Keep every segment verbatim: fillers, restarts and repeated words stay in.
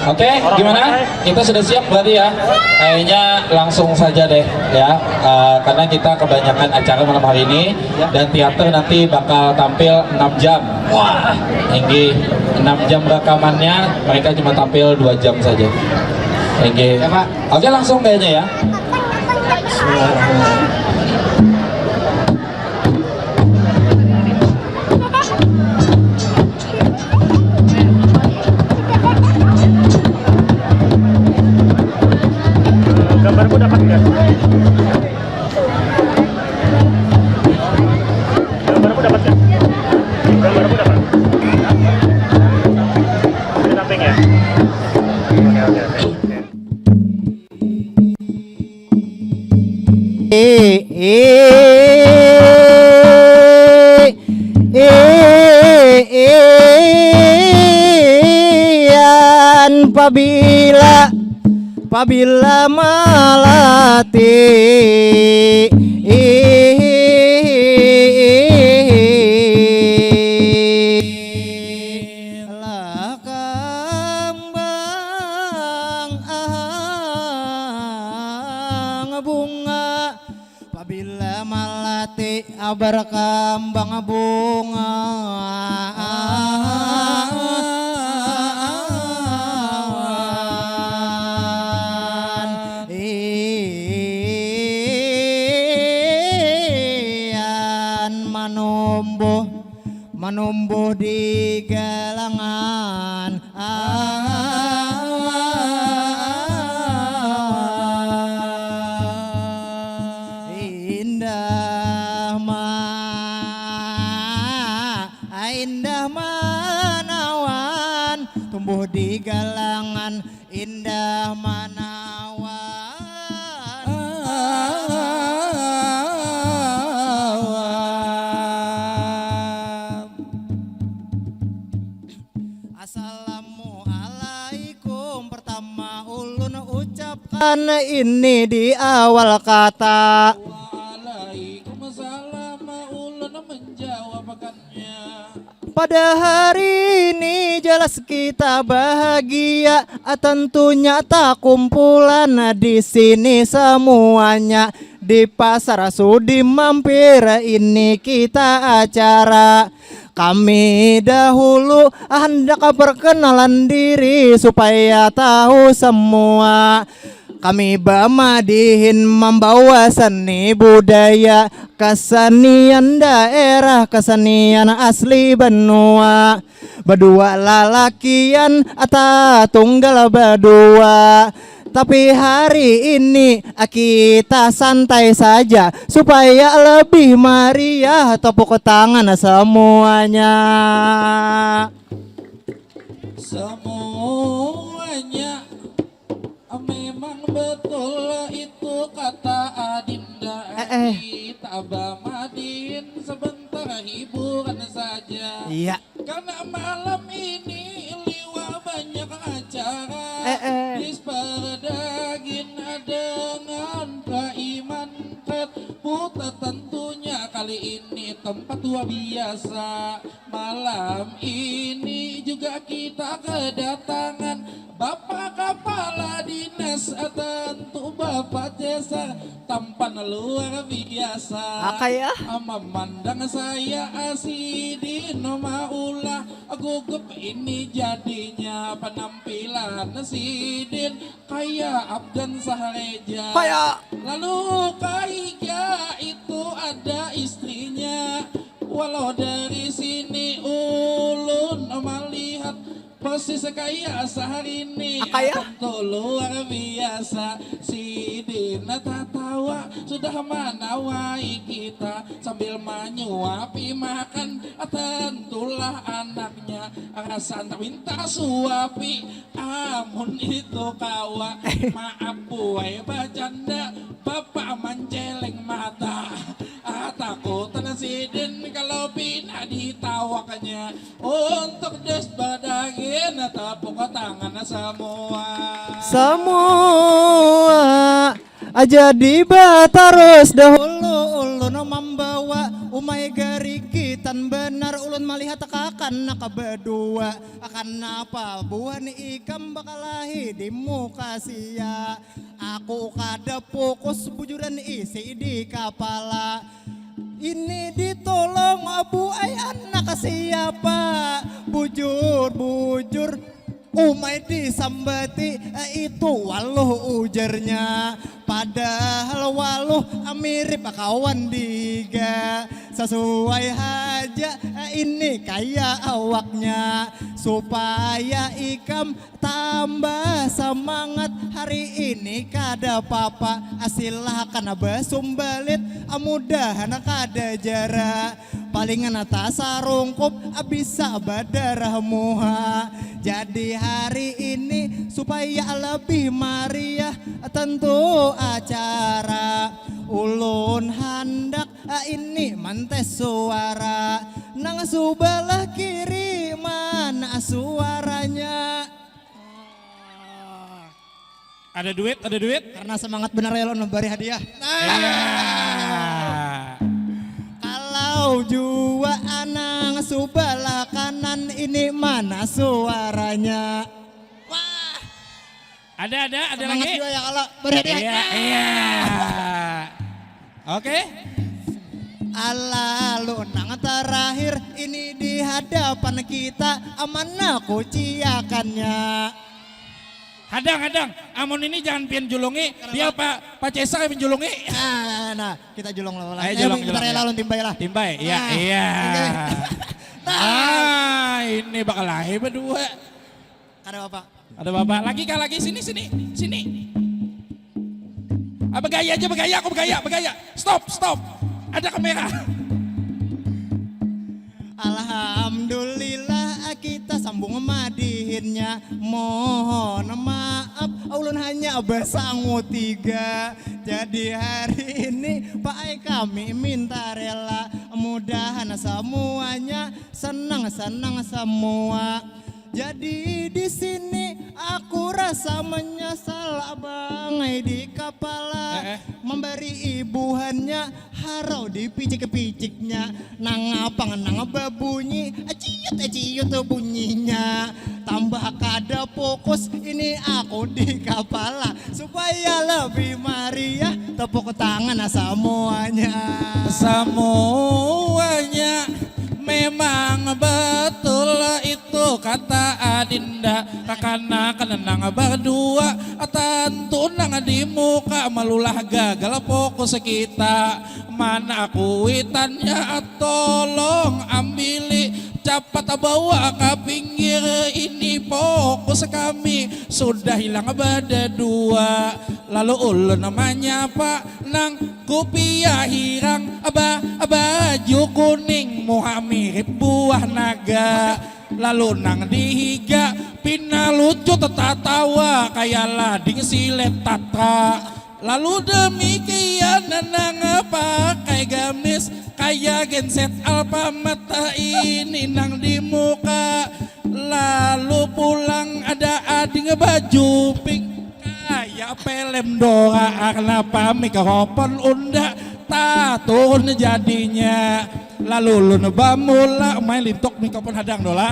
Oke, gimana? Kita sudah siap berarti ya? Kayaknya langsung saja deh ya, eh, karena kita kebanyakan acara malam hari ini dan teater nanti bakal tampil enam jam. Wah, tinggi. Enam jam rekamannya, mereka cuma tampil dua jam saja. Tinggi. Ya, Pak. Oke, langsung kayaknya ya. Gambarku dapat nggak? Gambarku dapat nggak? Gambarku dapat. Di samping ya? Oke, oke, oke. Ian pabila, pabila malati lah kambang ahang bunga, pabila malati berkambang bunga awan ian manumbuh manumbuh di galangan awan. Indah ma, indah manawan tumbuh di galangan indah manawan. Assalamualaikum. Pertama ulun ucapkan ini di awal kata. Waalaikumsalam, ulun menjawabkannya. Pada hari ini jelas kita bahagia, tentunya tak kumpulan di sini semuanya. Di pasar sudi mampir ini kita acara. Kami dahulu hendak perkenalan diri supaya tahu semua. Kami bamadihin membawa seni budaya, kesenian daerah, kesenian asli benua. Badua lalakian ata tunggal badua. Tapi hari ini kita santai saja supaya lebih meriah. Tepuk tangan semuanya. Semuanya. Memang betul itu kata Adinda. Eh, eh. Kita bamadihin sebentar hiburan saja. Iya. Karena malam ini liwar banyak acara. Eh, eh. Dis perdagin dengan Kaiman Red Buta, tentunya kali ini tempat luar biasa. Malam ini juga kita kedatangan Bapak Kepala Dinas, tentu Bapak Cesar, tampan luar biasa. Apa ya? Memandang saya, sidin maulah gugup ini jadinya penampilan sidin kaya Afgan Sahreja. Kaya. Lalu kaiga itu ada istrinya. Walau dari sini ulun malihat posisi kaya sahari ini. Kaya? Tentu luar biasa. Sidin tatawa sudah manawai kita sambil manyuapi makan. Tentulah anaknya rasa minta suapi. Amun itu kawa, maaf buai bacanda, bapak manceleng mata. Ah, takutan sidin kalau pina ditawaknya. Untuk dus badagin, tepuk tangan semua. Semua. Jadi batarus dahulu ulun membawa umai gari kita. Gasan banar ulun malihat kakanak badua. Kanapa buhan ikam bakalahi di muka sia? Aku kada fokus bujuran isi di kapala. Ini ditolong abu ai anak siapa? Bujur, bujur. Umai disambati, eh, itu waluh ujarnya. Padahal waluh, eh, mirip kawan diga. Sesuai haja, eh, ini kaya awaknya. Supaya ikam tambah semangat hari ini kada papa. Ah, silakan basumbalit, ah, mudahan kada jara. Palingan tasarungkup, ah, bisa badarah muha. Jadi hari ini supaya lebih mariah tentu acara. Ulun handak, ah, ini mantes suara. Nang subalah kiri mana suaranya? Ada duit, ada duit. Karena semangat benar ya lo bari hadiah. Nah. Iya. Kalau jua anang subalah kanan ini mana suaranya? Wah. Ada, ada, ada semangat lagi. Juga ya kalau bari hadiah. Iya, nah. Iya. Oke. Lalu nang terakhir ini di hadapan kita, mana kuciakannya? Hadang, hadang. Amun ini jangan pian julungi. Kenapa? Dia Pak Pak Cesar pian julungi. Nah, nah, nah. Kita julung lah. Ayo, eh, julung, julung, ya. Lalu timbai lah. Timbai, iya, nah, iya. Nah. Ah, ini bakal lahir berdua. Kada apa? Ada bapak lagi kah lagi sini sini sini. Ah, begaya aja begaya aku begaya begaya. Stop stop. Ada kamera. Alhamdulillah kita sambung madihinnya. Mohon maaf ulun hanya besangu tiga. Jadi hari ini Pak Ai kami minta rela. Mudahan semuanya senang-senang semua. Jadi di sini aku rasa menyesal bangai di kapala eh, eh. Memberi ibuhannya harau dipicik-piciknya nang apa nang babunyi ciut ciut bunyinya tambah kada fokus ini aku di kapala supaya lebih mariah tepuk tangan semuanya semuanya. Memang betul itu kata adinda, kakanakan nang berdua, tantu nang di muka malulah gagal fokus kita. Mana kuitannya tolong ambili, capat bawa ke pinggir ini fokus kami sudah hilang berdua. Lalu ulun menyapa nang Kupia hirang, ba, baju kuning, muha mirip buah naga. Lalu nang dihiga, pina lucu tetatawa, kaya lading silet tatra. Lalu demikian nang pakai gamis, kaya genset alpamat ini nang di muka. Lalu pulang ada ading baju pink. Kaya pelem Dora Arnapa mikrofon unda taturun jadinya. Lalu ulun bamula main lintuk mikrofon hadang dola.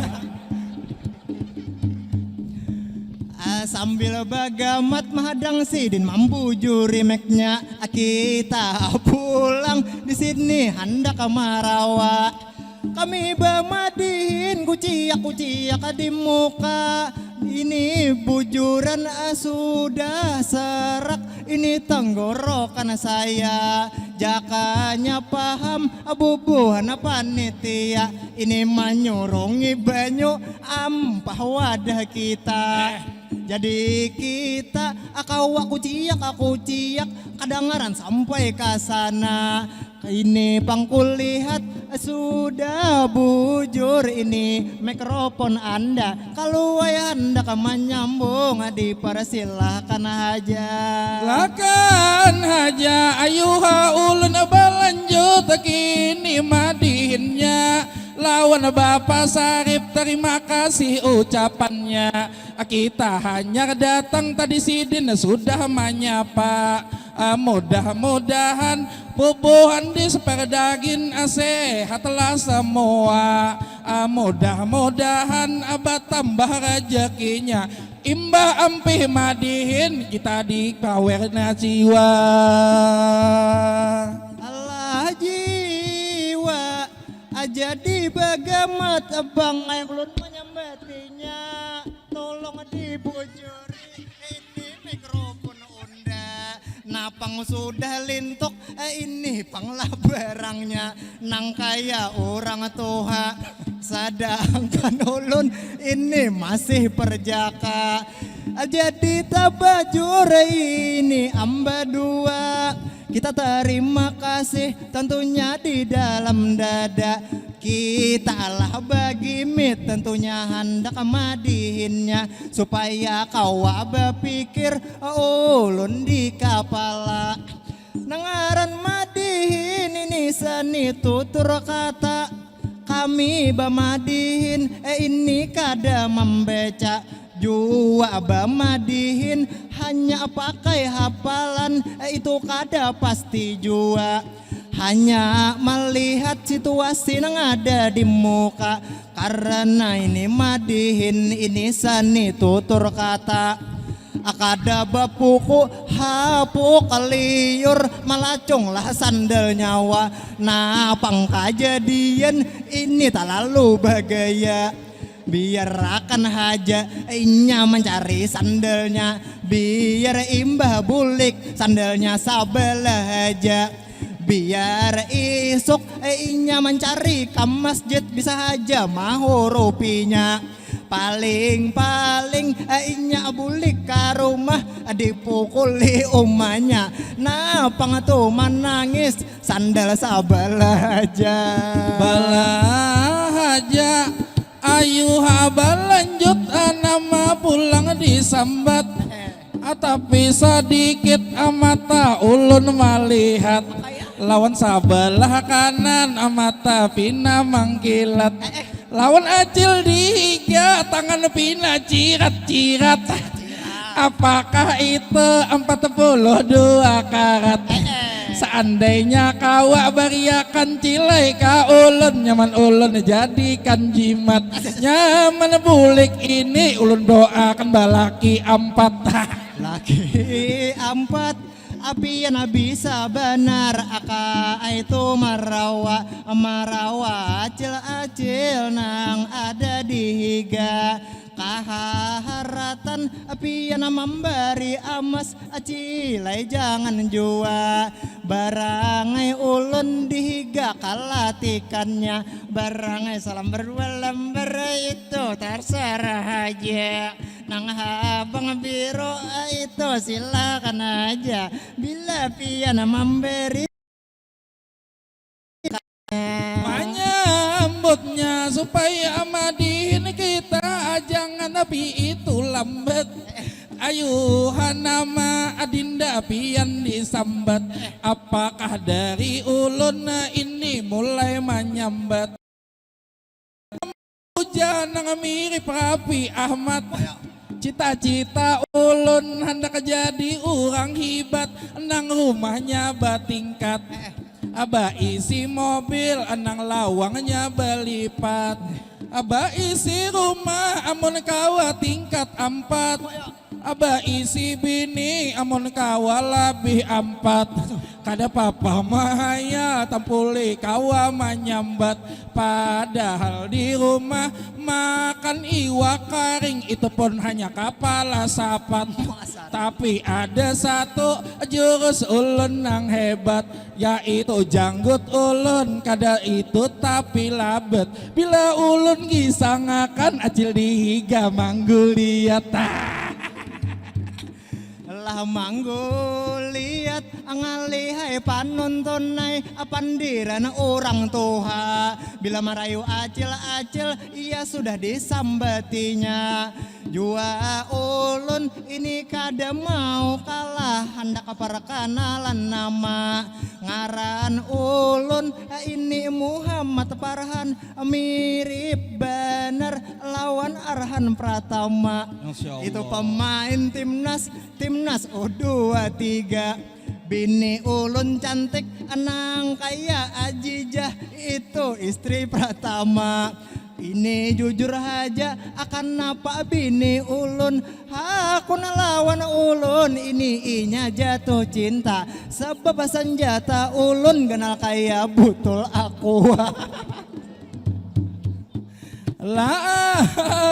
Ah, sambil bagamat mahadang sidin mambujuri meknya kita pulang di sini handak marawa. Kami bamadihin kuciak-kuciak di muka. Ini bujuran ah, sudah serak. Ini tenggorokan saya. Jakanya paham bubuhan panitia. Ini manyurungi banyu ampah wadah kita. Eh. Jadi kita akawa kuciak kuciak kadangaran sampai ke sana. Ini pang kulihat sudah bujur ini mikrofon anda. Kalau wayah anda manyambung dipersilahkan haja. Lakan haja ayuha ulun balanjut kini madihinnya lawan Bapak Sarip terima kasih ucapannya. Kita hanya datang tadi sidin sudah menyapa. Ah, mudah-mudahan pupuhan di seperdagin, ah, sehatlah semua. Ah, mudah-mudahan, ah, batambah rezekinya. Imbah ampih madihin, kita dikawerna jiwa. Alah jiwa, ah, jadi bagamat bang ai ulun manyambatinya. Tolong dibujuri ini mikrofon unda. Napang sudah lintuk, eh, ini panglah barangnya nang kaya orang tuha. Sadangkan ulun ini masih perjaka. Jadi tabajur ini amba dua. Kita terima kasih tentunya di dalam dada. Kita lah bagimit tentunya handak madihinnya supaya kawa bapikir ulun di kapala. Nang ngaran madihin ini seni tutur kata. Kami bamadihin, eh, ini kada mambeca. Jua bamadihin hanya pakai hafalan, eh, itu kada pasti jua. Hanya malihat situasi nang ada di muka. Karena ini madihin, ini seni tutur kata. Kada bapuku hapuk liur, malacunglah sandal nyawa. Nah, pang kajadian ini talalu bagaya. Biar akan haja inya mancari sandalnya, biar imbah bulik sandalnya sabalah haja. Biar isuk inya mancari ka masjid bisa haja mahurupinya. Paling-paling inya bulik ka rumah dipukuli umanya. Nah, pang tu manangis sandal sabalah haja. Balah haja. Ayuha balanjut anama pulang disambat. Ah, tapi sadikit mata ulun malihat lawan sabalah kanan mata pina mangkilat. Lawan acil dihiga tangan pina cirat-cirat. Apakah itu empat puluh dua karat? Seandainya kawa bariakan cilai ka ulun, nyaman ulun jadikan jimat. Nyaman bulik ini ulun doakan balaki ampat. Laki ampat, apian bisa banar aka itu marawa, marawa acil-acil nang ada di higa. Kahaharatan pian mambari amas, acilai jangan jua. Barangai ulun dihiga kalatikannya. Barangai salambar dua lambar itu tarsarah haja. Nang habang biru itu silakan haja. Bila pian mambari manyambutnya supaya madihin kita jangan piitu lambat. Ayuha nama adinda pian disambat. Apakah dari ulun ini mulai manyambat? Hujan nang mirip Raffi Ahmad. Cita-cita ulun handak jadi urang hibat nang rumahnya batingkat. Baisi mobil nang lawangnya balipat. Baisi rumah amun kawa tingkat ampat. Baisi bini amun kawa labih ampat. Kada papa mahayal tampuli kawa manyambat. Padahal di rumah makan iwak karing itu pun hanya kapala sapat. Tapi ada satu jurus ulun nang hebat, yaitu janggut ulun kada itu tapi labet. Bila ulun gisangakan acil dihiga mangguliat. Lah mangguliat ngalihai panonton ai, pandiran urang tuha. Bila marayu acil-acil, ia sudah disambatinya. Jua ulun ini kada mau kalah, handak perkenalan nama. Ngaran ulun ini Muhammad Farhan, mirip banar lawan Arhan Pratama. Masya Allah. Itu pemain timnas, timnas U dua tiga. Bini ulun cantik, nang kaya Ajijah, itu istri pertama. Ini jujur haja, akan napa bini ulun hakun lawan ulun, ini inya jatuh cinta. Sebab senjata ulun ganal kaya butul aqua. Lah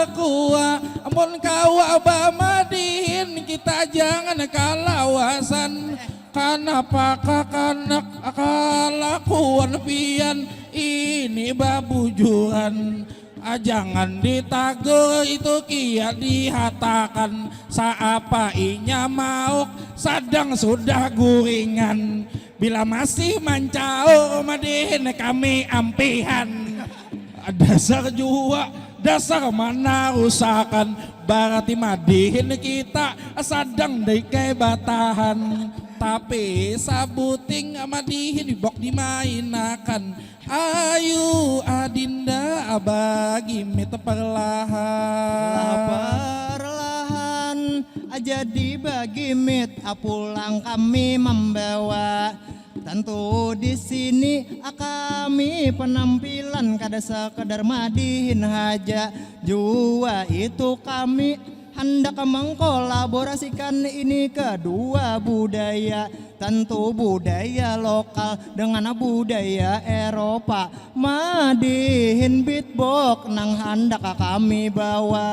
aqua, amun kawa bamadihin, kita jangan kalawasan. Kanapa kakanak kalakuan pian ini babujuran? Ah, jangan ditagur, itu kia dihatakan. Saapa inya mauk, sadang sudah guringan. Bila masih mancaur, madihin kami ampihan. Dasar jua, dasar manarusakan. Barati madihin kita sadang daikai batahan. Tapi sabuting madihin bok dimainakan. Ayu adinda bagimit perlahan. Perlahan jadi bagimit, pulang kami membawa. Tentu di sini kami penampilan kada sekedar madihin haja. Jua itu kami handak mengkolaborasikan ini kedua budaya. Tentu budaya lokal dengan budaya Eropa. Madihin beatbox nang handak kami bawa.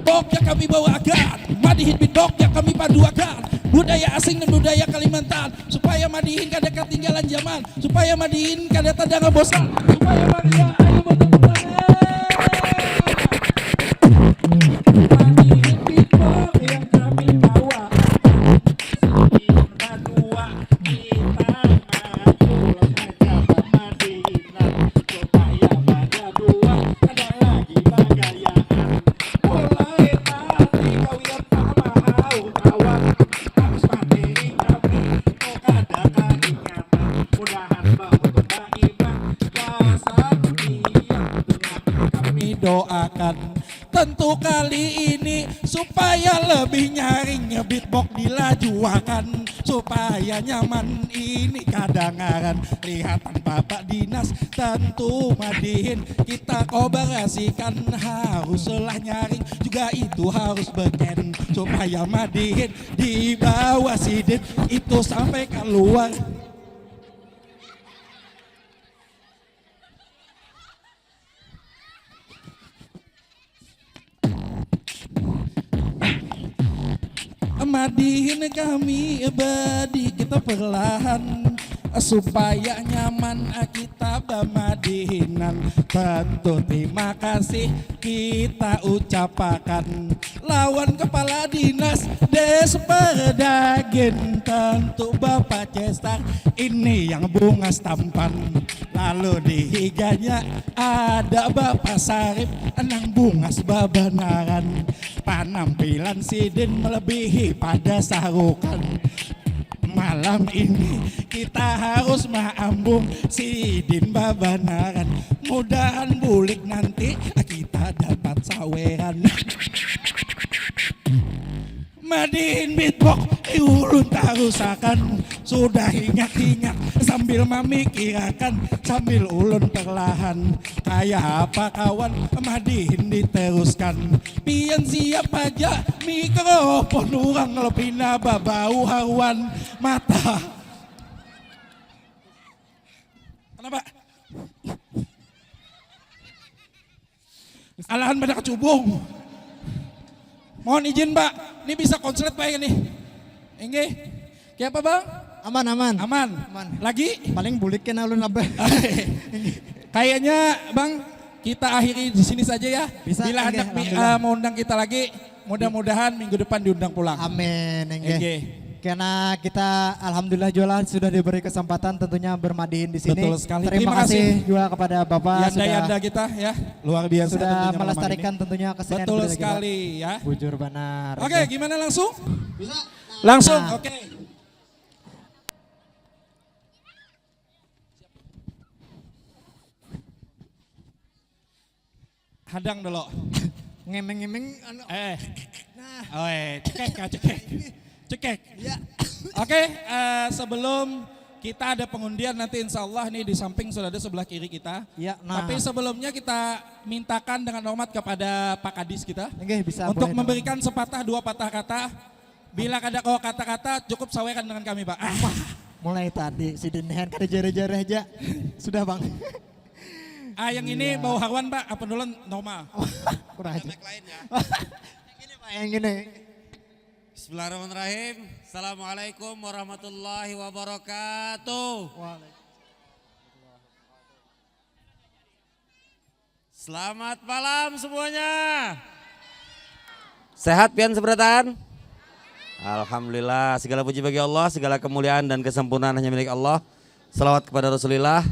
Beatbox yang kami bawakan, madihin beatbox yang kami paduakan, budaya asing dan budaya Kalimantan, supaya madihin kada ketinggalan zaman, supaya madihin kada tadanga bosan, supaya madihin ayo bertepuk tangan. Madihin beatbox yang kami bawa. Doakan tentu kali ini supaya lebih nyaring beatbox dilajuakan supaya nyaman ini kadangaran. Lihatan bapak dinas tentu madihin kita kobarasikan haruslah nyaring juga itu harus beken supaya madihin dibawa sidin itu sampai keluar. Madihin kami badi kita perlahan supaya nyaman kita bamadihinan. Tentu terima kasih kita ucapakan lawan kepala dinas Des Perdagin tentu Bapak Cesar ini yang bungas tampan. Lalu di higanya ada Bapak Sarip nang bungas babanaran. Panampilan sidin melebihi pada sarukan. Malam ini kita harus maambung sidin babanaran. Mudahan bulik nanti kita dapat saweran. Madihin beatbox ulun tarusakan. Sudah hinyak-hinyak sambil mamikirakan sambil ulun perlahan. Kaya apa kawan madihin diteruskan. Pian siap haja mikrofon urang lebihna babau haruan mata. Kenapa? Alahan pada kecubung. Mohon izin, Pak. Ini bisa konslet, Pak, ini. Inggih. Kayak apa, Bang? Aman, aman. Aman. Aman. Lagi? Paling bulik kena ulun, Abah. Kayaknya, Bang, kita akhiri di sini saja ya. Bisa, Bila hendak uh, mengundang kita lagi, mudah-mudahan minggu depan diundang pulang. Amin, enggih. Karena kita alhamdulillah juga lah sudah diberi kesempatan tentunya bermadihin di sini. Betul sekali. Terima, Terima kasih kasih. juga kepada Bapak sudah Yanda-yanda kita ya, luar biasa sudah tentunya malam hari melestarikan ini. Tentunya kesenian Betul budaya kita. Sekali ya. Bujur banar. Oke, gimana langsung? Bisa. Langsung, Nah. Oke. Hadang dulu. Ngemeng-ngemeng anu. Eh, Nah, oi, cekek ya, cekek. Cekek. ya. Oke, eh, sebelum kita ada pengundian nanti insya Allah nih di samping sudah ada sebelah kiri kita. Ya, nah. Tapi sebelumnya kita mintakan dengan hormat kepada Pak Kadis kita Oke, bisa untuk boleh, memberikan sepatah dua patah kata. Bila kada kau kata-kata cukup saweran dengan kami, Pak. Ah. Mulai tadi si Denhen kada jare-jare aja. Sudah, Bang. Ah, yang ini Iya. bau haruan, Pak. Apa dulu normal? Kurang aja. Mic lain ya. Yang ini, Pak, yang ini. Bismillahirrahmanirrahim. Assalamualaikum warahmatullahi wabarakatuh. Waalaikumsalam. Selamat malam semuanya. Sehat pian seberataan? Alhamdulillah, segala puji bagi Allah, segala kemuliaan dan kesempurnaan hanya milik Allah. Salawat kepada Rasulillah.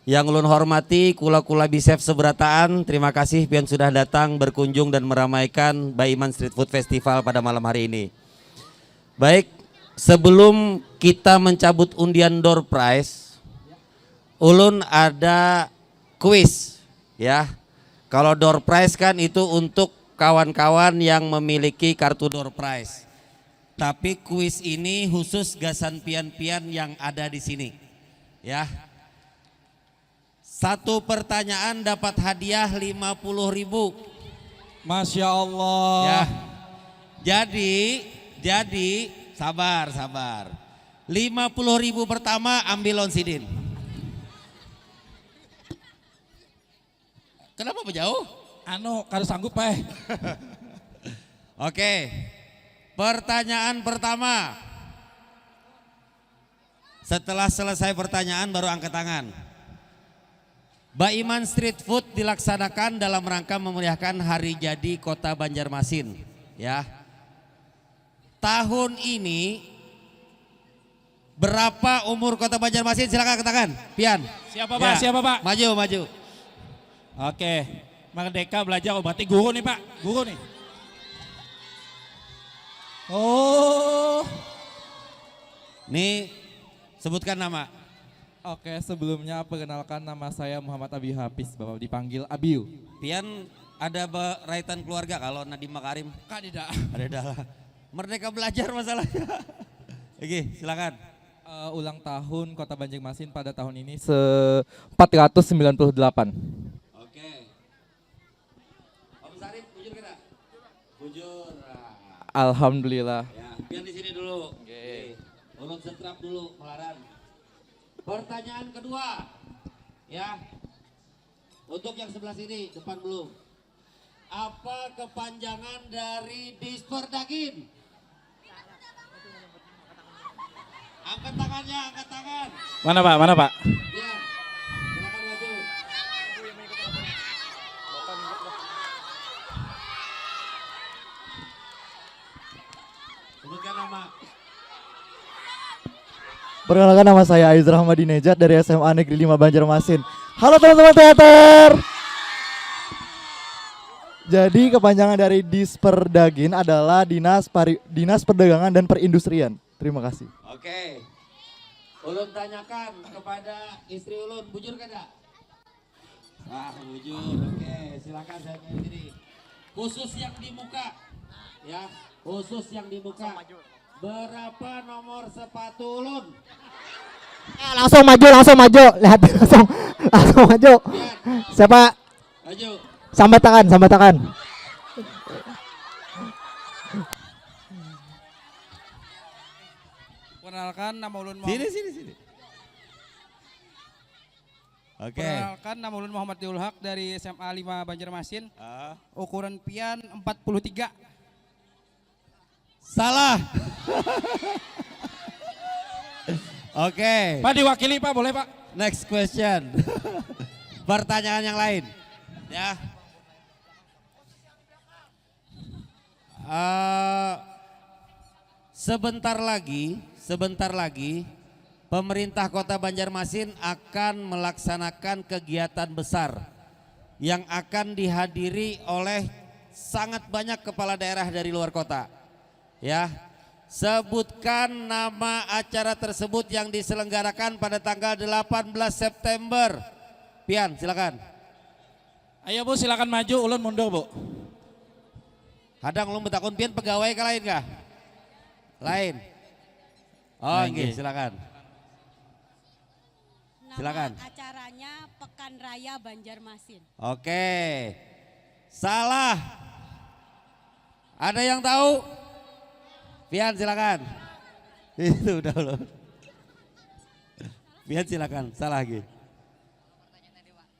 Yang ulun hormati kula-kula Bisef seberataan, terima kasih pian sudah datang berkunjung dan meramaikan Baiman Street Food Festival pada malam hari ini. Baik, sebelum kita mencabut undian door prize, ulun ada kuis ya. Kalau door prize kan itu untuk kawan-kawan yang memiliki kartu door prize. Tapi kuis ini khusus gasan pian-pian yang ada di sini. Ya. Satu pertanyaan dapat hadiah lima puluh ribu. Masya Allah. Ya. Jadi, jadi sabar, sabar. Lima puluh ribu pertama ambil lawan sidin. Kenapa menjauh? Anu, kada sanggup, Pak. Oke. Pertanyaan pertama. Setelah selesai pertanyaan baru angkat tangan. Baiman Street Food dilaksanakan dalam rangka memeriahkan hari jadi Kota Banjarmasin, ya. Tahun ini berapa umur Kota Banjarmasin? Silakan angkat tangan. Pian. Siapa, Pak? Ya. Siapa, Pak? Maju, maju. Oke. Merdeka belajar, oh, berarti guru nih, Pak. Guru nih. Oh. Nih, sebutkan nama. Oke, sebelumnya perkenalkan, nama saya Muhammad Abiu Hafiz, Bapak dipanggil Abiu. Pian ada ba- raitan keluarga kalau Nadiem Makarim? Kak tidak. Ada dah lah. Merdeka belajar masalahnya. Oke, silakan. Eh, ulang tahun Kota Banjarmasin pada tahun ini se empat ratus sembilan puluh delapan. Oke. Om Sarip, bujur kada? Bujur. Ah. Alhamdulillah. Ya, pian di sini dulu. Oke. Ulun setrap dulu, melaran. Pertanyaan kedua, ya. Untuk yang sebelah sini, depan belum. Apa kepanjangan dari Disperdagin? Angkat tangannya, angkat tangan. Mana, Pak? Mana, Pak? Ya, silakan maju. Sebutkan nama. Perkenalkan, nama saya Aiz Rahmadinejad dari S M A Negeri lima Banjarmasin. Halo teman-teman teater. Jadi kepanjangan dari Disperdagin adalah Dinas Pari- Dinas Perdagangan dan Perindustrian. Terima kasih. Oke. Ulun tanyakan kepada istri ulun, bujur kada? Wah, bujur. Oke, silakan saya ke sini. Khusus yang di muka. Ya, khusus yang di muka. Berapa nomor sepatu ulun? Ya, langsung maju, langsung maju. Lihat langsung, langsung maju. Siapa? Maju. Sambat tangan, sambat tangan. Perkenalkan, nama ulun Sini, Muhammad. Sini, sini. Oke. Perkenalkan, nama ulun Muhammad Diul Haq dari S M A lima Banjarmasin. Ah. Ukuran pian empat puluh tiga. Salah. Oke. Pak, diwakili, Pak, boleh, Pak? Next question. Pertanyaan yang lain. Ya. Eh, Sebentar lagi, sebentar lagi, pemerintah Kota Banjarmasin akan melaksanakan kegiatan besar yang akan dihadiri oleh sangat banyak kepala daerah dari luar kota. Ya, sebutkan nama acara tersebut yang diselenggarakan pada tanggal delapan belas September. Pian, silakan. Ayo Bu, silakan maju, ulun mundur Bu. Hadang ulun betakun, pian pegawai kah lain kah? Lain. Oh, Lain, nggih, nggih. Silakan. Nama Silakan. Acaranya Pekan Raya Banjarmasin. Oke. Salah. Ada yang tahu? Pian, silakan. Itu udah belum? Pian, silakan. Salah lagi.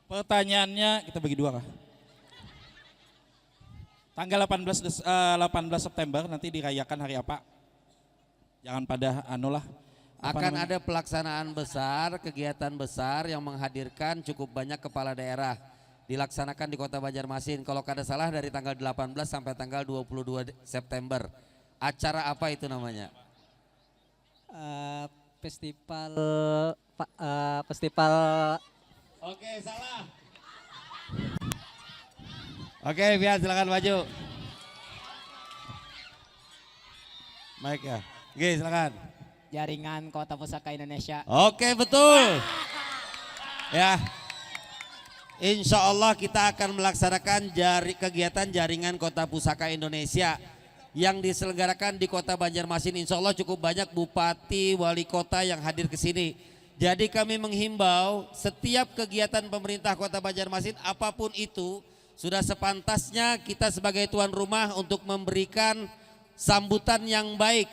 Pertanyaannya kita bagi dua kah? Tanggal delapan belas Des- eh, delapan belas September nanti dirayakan hari apa? Jangan pada anu lah. Apa Akan namanya? Ada pelaksanaan besar, kegiatan besar yang menghadirkan cukup banyak kepala daerah, dilaksanakan di Kota Banjarmasin. Kalau kada salah, dari tanggal delapan belas sampai tanggal dua puluh dua de- September. Acara apa itu namanya? Eh, festival pa- eh, festival Oke, salah. Oke, Pian, silakan maju. Mic ya. Oke, silakan. Jaringan Kota Pusaka Indonesia. Oke, betul. Ya. Insya Allah kita akan melaksanakan jari, kegiatan jaringan Kota Pusaka Indonesia yang diselenggarakan di Kota Banjarmasin. Insya Allah cukup banyak bupati, wali kota yang hadir ke sini. Jadi kami menghimbau setiap kegiatan pemerintah Kota Banjarmasin apapun itu, sudah sepantasnya kita sebagai tuan rumah untuk memberikan sambutan yang baik,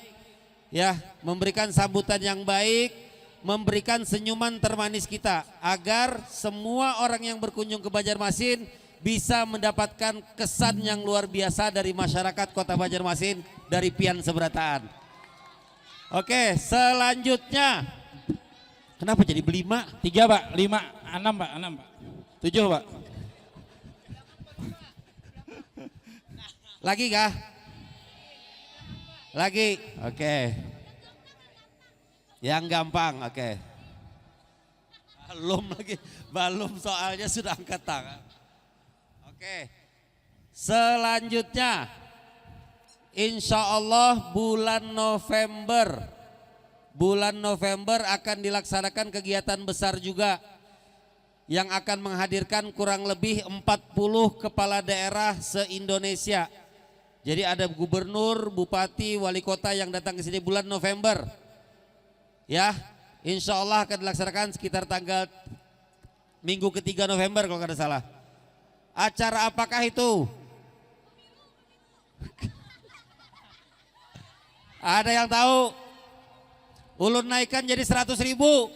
ya, memberikan sambutan yang baik, memberikan senyuman termanis kita, agar semua orang yang berkunjung ke Banjarmasin bisa mendapatkan kesan yang luar biasa dari masyarakat Kota Banjarmasin, dari pian seberataan. Oke, selanjutnya. Kenapa jadi belima? Tiga Pak, lima, enam Pak, enam Pak, tujuh Pak. Lagi kah? Lagi. Oke. Yang gampang, oke. Belum lagi, belum, soalnya sudah angkat tangan. Oke. Selanjutnya, insya Allah bulan November, bulan November akan dilaksanakan kegiatan besar juga yang akan menghadirkan kurang lebih empat puluh kepala daerah se-Indonesia. Jadi ada gubernur, bupati, wali kota yang datang ke sini bulan November. Ya, insya Allah akan dilaksanakan sekitar tanggal minggu ketiga November kalau kada salah. Acara apakah itu? Ada yang tahu? Ulun naikkan jadi seratus ribu.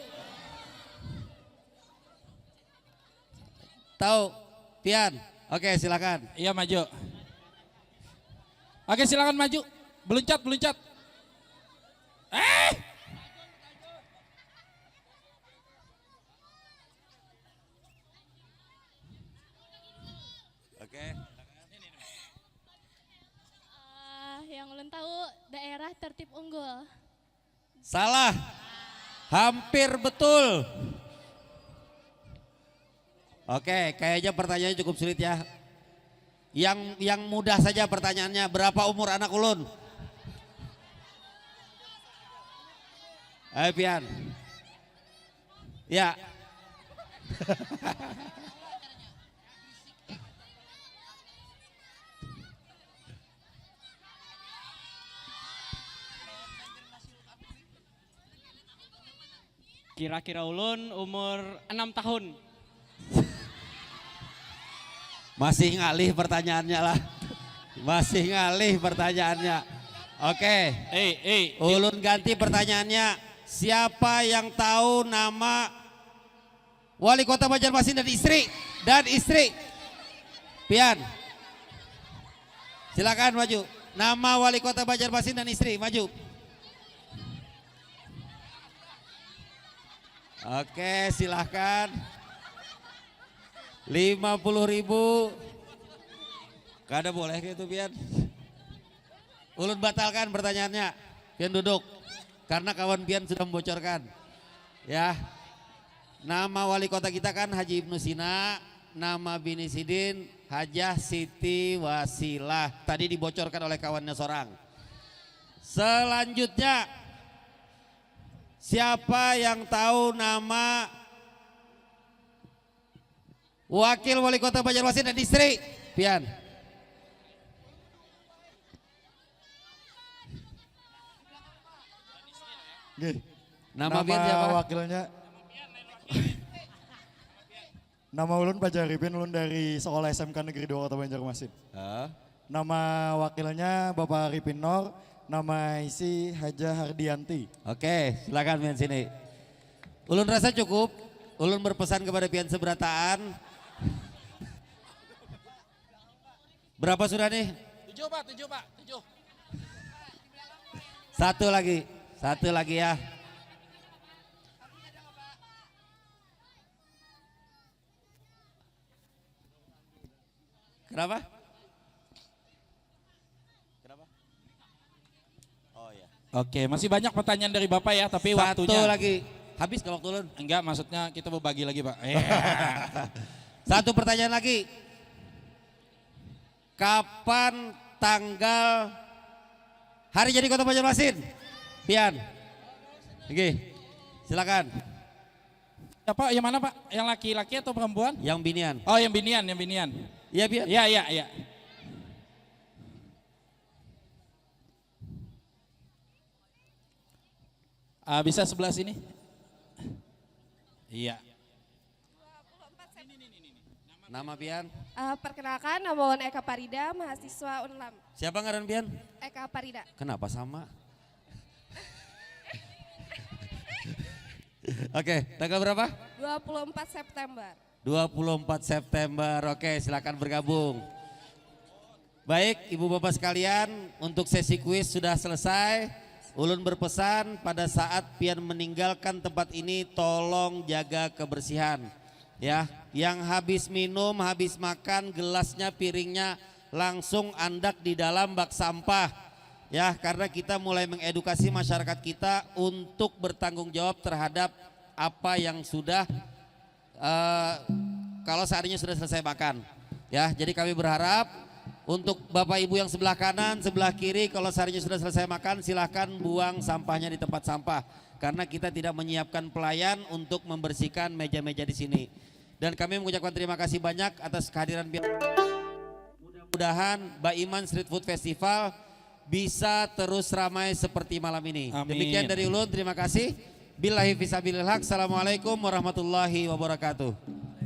Tahu? Pian. Oke, silakan. Iya, maju. Oke, silakan maju. Beluncat, beluncat. Eh! Oke. Eh, yang ulun tahu, daerah tertib unggul. Salah. Hampir betul. Oke, kayaknya pertanyaannya cukup sulit ya. Yang yang mudah saja pertanyaannya, berapa umur anak ulun? Ayo Pian. Ya. Kira-kira ulun umur enam tahun. Masih ngalih pertanyaannya lah. Masih ngalih pertanyaannya. Oke. Eh, eh. Ulun ganti pertanyaannya. Siapa yang tahu nama Wali Kota Banjarmasin dan istri? Dan istri. Pian. Silakan maju. Nama Wali Kota Banjarmasin dan istri, maju. Oke, silahkan. Lima puluh ribu. Kada boleh kayak itu, Pian. Ulun batalkan pertanyaannya. Pian duduk, karena kawan pian sudah membocorkan. Ya, nama wali kota kita kan Haji Ibnu Sina, nama bini sidin Hajah Siti Wasilah. Tadi dibocorkan oleh kawannya sorang. Selanjutnya, siapa yang tahu nama Wakil Wali Kota Banjarmasin dan istri, pian. Nggih. Nama, nama pian siapa? Wakilnya. Nama ulun Pajar Arifin, ulun dari sekolah S M K Negeri dua Kota Banjarmasin. Hah? Nama wakilnya Bapak Arifin Nor, nama isi Haja Hardianti. Oke, silakan main sini. Ulun rasa cukup. Ulun berpesan kepada pian seberataan. Berapa sudah nih? Tujuh pak, tujuh pak, tujuh. Satu lagi, satu lagi ya. Kenapa? Kenapa? Oh ya. Oke, masih banyak pertanyaan dari Bapak ya, tapi Satu waktunya. Satu lagi. Habis kalau waktu ulun? Enggak, maksudnya kita mau bagi lagi, Pak. Iya. Satu pertanyaan lagi. Kapan tanggal hari jadi Kota Banjarmasin? Pian. Oke. Silakan. Siapa? Yang mana, Pak? Yang laki-laki atau perempuan? Yang binian. Oh, yang binian, yang binian. Iya, Pian. Iya, iya, iya. Uh, bisa sebelah sini? Iya. Nama Pian? Uh, perkenalkan, nama Wan Eka Parida, mahasiswa Unlam. Siapa ngaran Pian? Eka Parida. Kenapa sama? Oke, tanggal berapa? Dua puluh empat September. Dua puluh empat September. Oke, silakan bergabung. Baik, Ibu Bapak sekalian, untuk sesi kuis sudah selesai. Ulun berpesan pada saat pian meninggalkan tempat ini tolong jaga kebersihan. Ya, yang habis minum, habis makan, gelasnya, piringnya langsung andak di dalam bak sampah. Ya, karena kita mulai mengedukasi masyarakat kita untuk bertanggung jawab terhadap apa yang sudah uh, kalau seandainya sudah selesai makan. Ya, jadi kami berharap untuk Bapak Ibu yang sebelah kanan, sebelah kiri, kalau seandainya sudah selesai makan, silahkan buang sampahnya di tempat sampah. Karena kita tidak menyiapkan pelayan untuk membersihkan meja-meja di sini. Dan kami mengucapkan terima kasih banyak atas kehadiran. Mudah-mudahan Baiman Street Food Festival bisa terus ramai seperti malam ini. Amin. Demikian dari ulun, terima kasih. Billahi fisabilil haq. Assalamualaikum warahmatullahi wabarakatuh.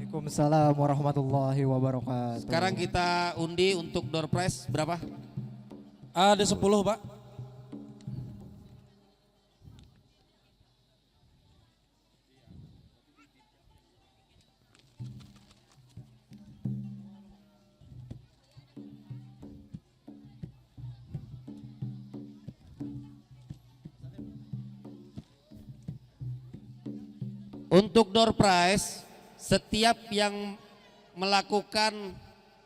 Waalaikumsalam warahmatullahi wabarakatuh. Sekarang kita undi untuk door prize berapa? Ada sepuluh, Pak. Untuk door prize, setiap yang melakukan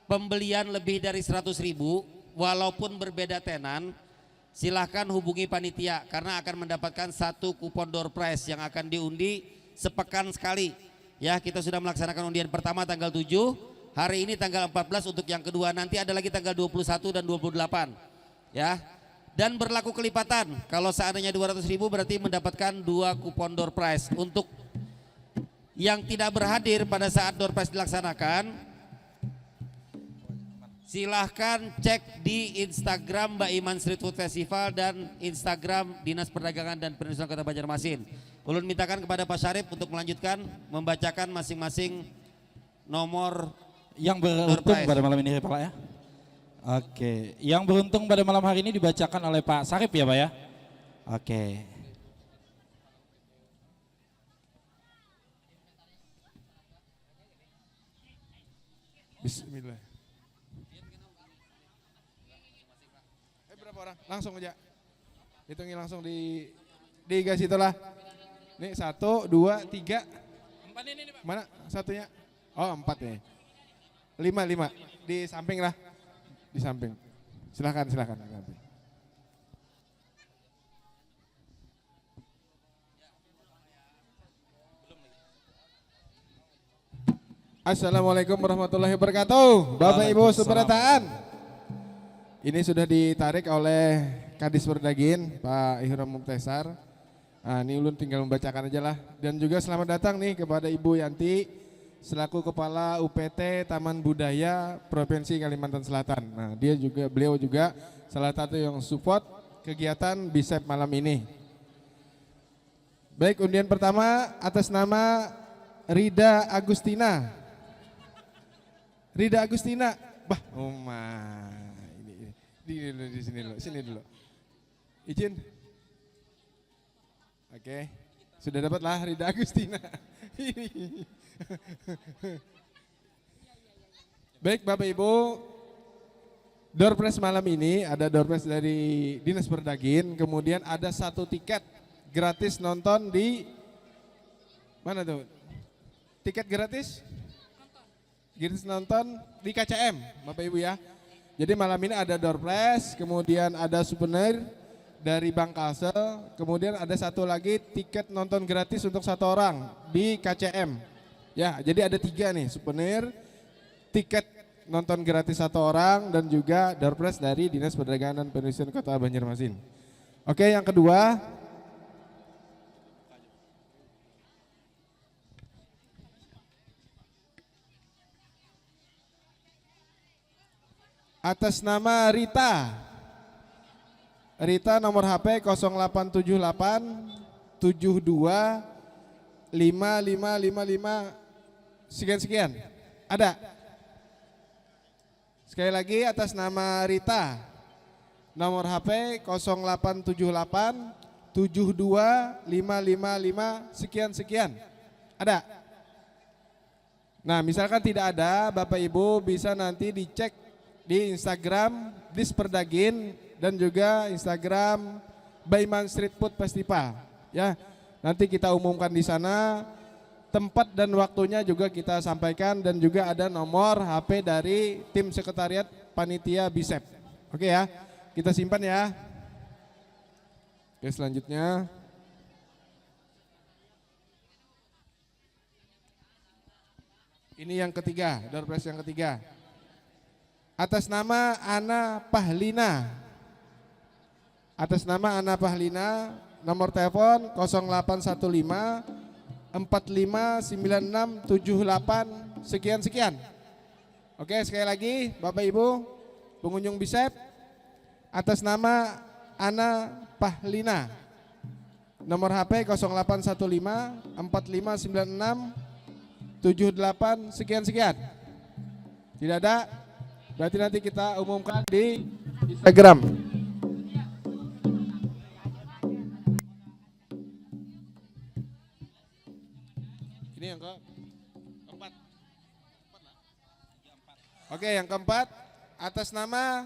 pembelian lebih dari seratus ribu, walaupun berbeda tenan, silahkan hubungi panitia karena akan mendapatkan satu kupon door prize yang akan diundi sepekan sekali. Ya, kita sudah melaksanakan undian pertama tanggal tujuh, hari ini tanggal empat belas untuk yang kedua, nanti ada lagi tanggal dua puluh satu dan dua puluh delapan. Ya, dan berlaku kelipatan. Kalau seandainya dua ratus ribu berarti mendapatkan dua kupon door prize. Untuk yang tidak berhadir pada saat door prize dilaksanakan, silahkan cek di Instagram Mbak Iman Street Food Festival dan Instagram Dinas Perdagangan dan Perindustrian Kota Banjarmasin. Ulun mintakan kepada Pak Syarif untuk melanjutkan membacakan masing-masing nomor yang beruntung pada malam ini ya Pak ya. Oke, yang beruntung pada malam hari ini dibacakan oleh Pak Sarip ya Pak ya. Oke. Bismillah. Eh berapa orang? Langsung aja. Hitungin langsung di di gas itulah. Nih satu, dua, tiga. Empat ini, Pak. Mana satunya? Oh empat nih. Lima, lima. Di samping lah. Di samping. Silahkan, silahkan. Assalamualaikum warahmatullahi wabarakatuh. Bapak Ibu, waalaikumsalam, seberataan. Ini sudah ditarik oleh Kadis Perdagin, Pak Ihram Muktasar. Ah, ini ulun tinggal membacakan aja lah. Dan juga selamat datang nih kepada Ibu Yanti selaku Kepala U P T Taman Budaya Provinsi Kalimantan Selatan. Nah, dia juga, beliau juga salah satu yang support kegiatan BISEP malam ini. Baik, undian pertama atas nama Rida Agustina. Rida Agustina. Bah, uma. Ini, ini. Di, di, di sini dulu, sini dulu. Izin. Oke. Sudah dapatlah Rida Agustina. Baik, Bapak Ibu, door prize malam ini ada door prize dari Dinas Perdagin, kemudian ada satu tiket gratis nonton di mana tuh? Tiket gratis? Gratis nonton di K C M, Bapak Ibu ya. Jadi malam ini ada door prize, kemudian ada souvenir dari Bank Kalsel, kemudian ada satu lagi tiket nonton gratis untuk satu orang di K C M. Ya, jadi ada tiga nih, souvenir, tiket nonton gratis satu orang, dan juga door prize dari Dinas Perdagangan dan Perindustrian Kota Banjarmasin. Oke, yang kedua. Atas nama Rita. Rita, nomor H P kosong delapan tujuh delapan tujuh dua lima lima lima lima sekian sekian. Ada? Sekali lagi, atas nama Rita. Nomor H P kosong delapan tujuh delapan tujuh dua lima lima lima sekian sekian. Ada? Nah, misalkan tidak ada, Bapak Ibu bisa nanti dicek di Instagram Disperdagin dan juga Instagram Baiman Street Food Festival. Ya, nanti kita umumkan di sana, tempat dan waktunya juga kita sampaikan, dan juga ada nomor H P dari tim sekretariat panitia BISEP. Oke ya, kita simpan ya. Oke, selanjutnya. Ini yang ketiga, door prize yang ketiga. Atas nama Ana Pahlina. Atas nama Ana Pahlina, nomor telepon kosong delapan satu lima empat lima sembilan enam tujuh delapan sekian sekian. Oke, sekali lagi, Bapak Ibu, pengunjung BISEP, atas nama Ana Pahlina. Nomor H P kosong delapan satu lima empat lima sembilan enam tujuh delapan sekian sekian. Tidak ada? Berarti nanti kita umumkan di Instagram. Ini yang keempat. Oke, yang keempat, atas nama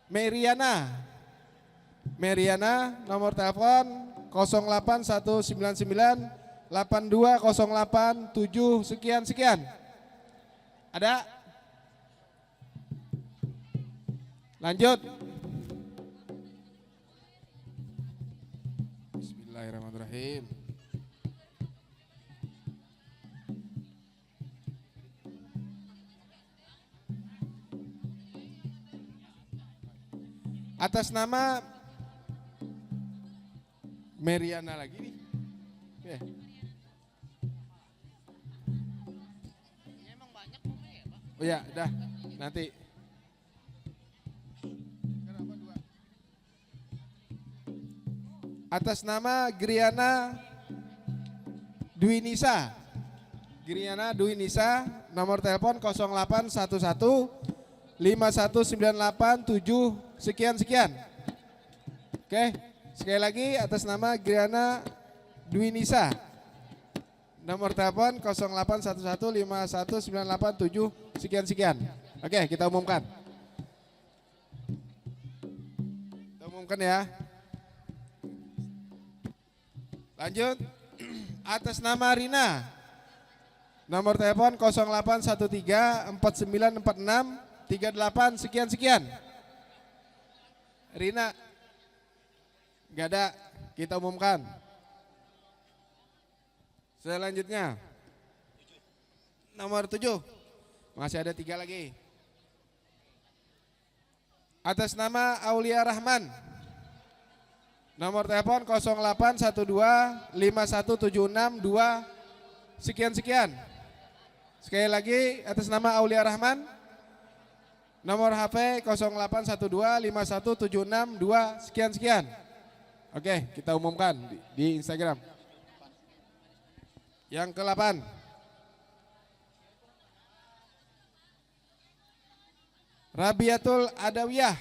Meriana. Meriana, nomor telepon kosong delapan satu sembilan sembilan delapan dua kosong delapan tujuh sekian sekian. Ada? Lanjut. Bismillahirrahmanirrahim. Atas nama Meriana lagi nih. Ya. Oh ya, dah. Nanti. Atas nama Griana Dwi Nisa. Griana Dwi Nisa, nomor telepon kosong delapan satu satu lima satu sembilan delapan tujuh sekian sekian. Oke, sekali lagi, atas nama Griana Dwi Nisa. Nomor telepon kosong delapan satu satu lima satu sembilan delapan tujuh sekian sekian. Oke, kita umumkan. Kita umumkan ya. Lanjut. Atas nama Rina. Nomor telepon kosong delapan satu tiga empat sembilan empat enam tiga delapan sekian sekian. Rina. Nggak ada. Kita umumkan. Selanjutnya. Nomor tujuh. Masih ada tiga lagi. Atas nama Aulia Rahman. Nomor telepon kosong delapan satu dua lima satu tujuh enam dua sekian sekian. Sekali lagi, atas nama Aulia Rahman. Nomor H P kosong delapan satu dua lima satu tujuh enam dua sekian sekian. Oke, kita umumkan di, di Instagram. Yang kedelapan. Rabiatul Adawiyah.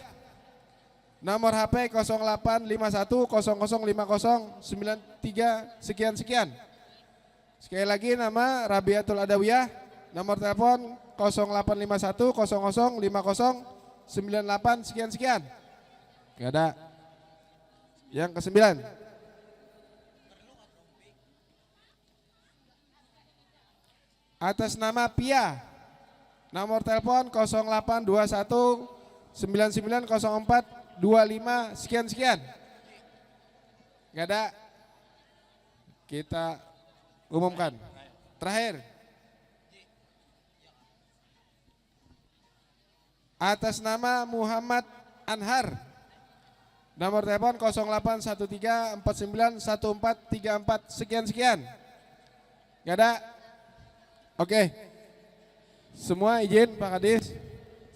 Nomor H P kosong delapan lima satu kosong kosong lima kosong sembilan tiga sekian sekian. Sekali lagi, nama Rabiatul Adawiyah, nomor telepon kosong delapan lima satu kosong kosong lima kosong sembilan delapan sekian sekian. Gak ada. Yang kesembilan. Atas nama Pia. Nomor telepon kosong delapan dua satu sembilan sembilan kosong empat dua lima sekian sekian. Gak ada. Kita umumkan. Terakhir. Atas nama Muhammad Anhar. Nomor telepon kosong delapan satu tiga empat sembilan satu empat tiga empat sekian sekian. Gak ada? Oke. Semua izin, Pak Kadis.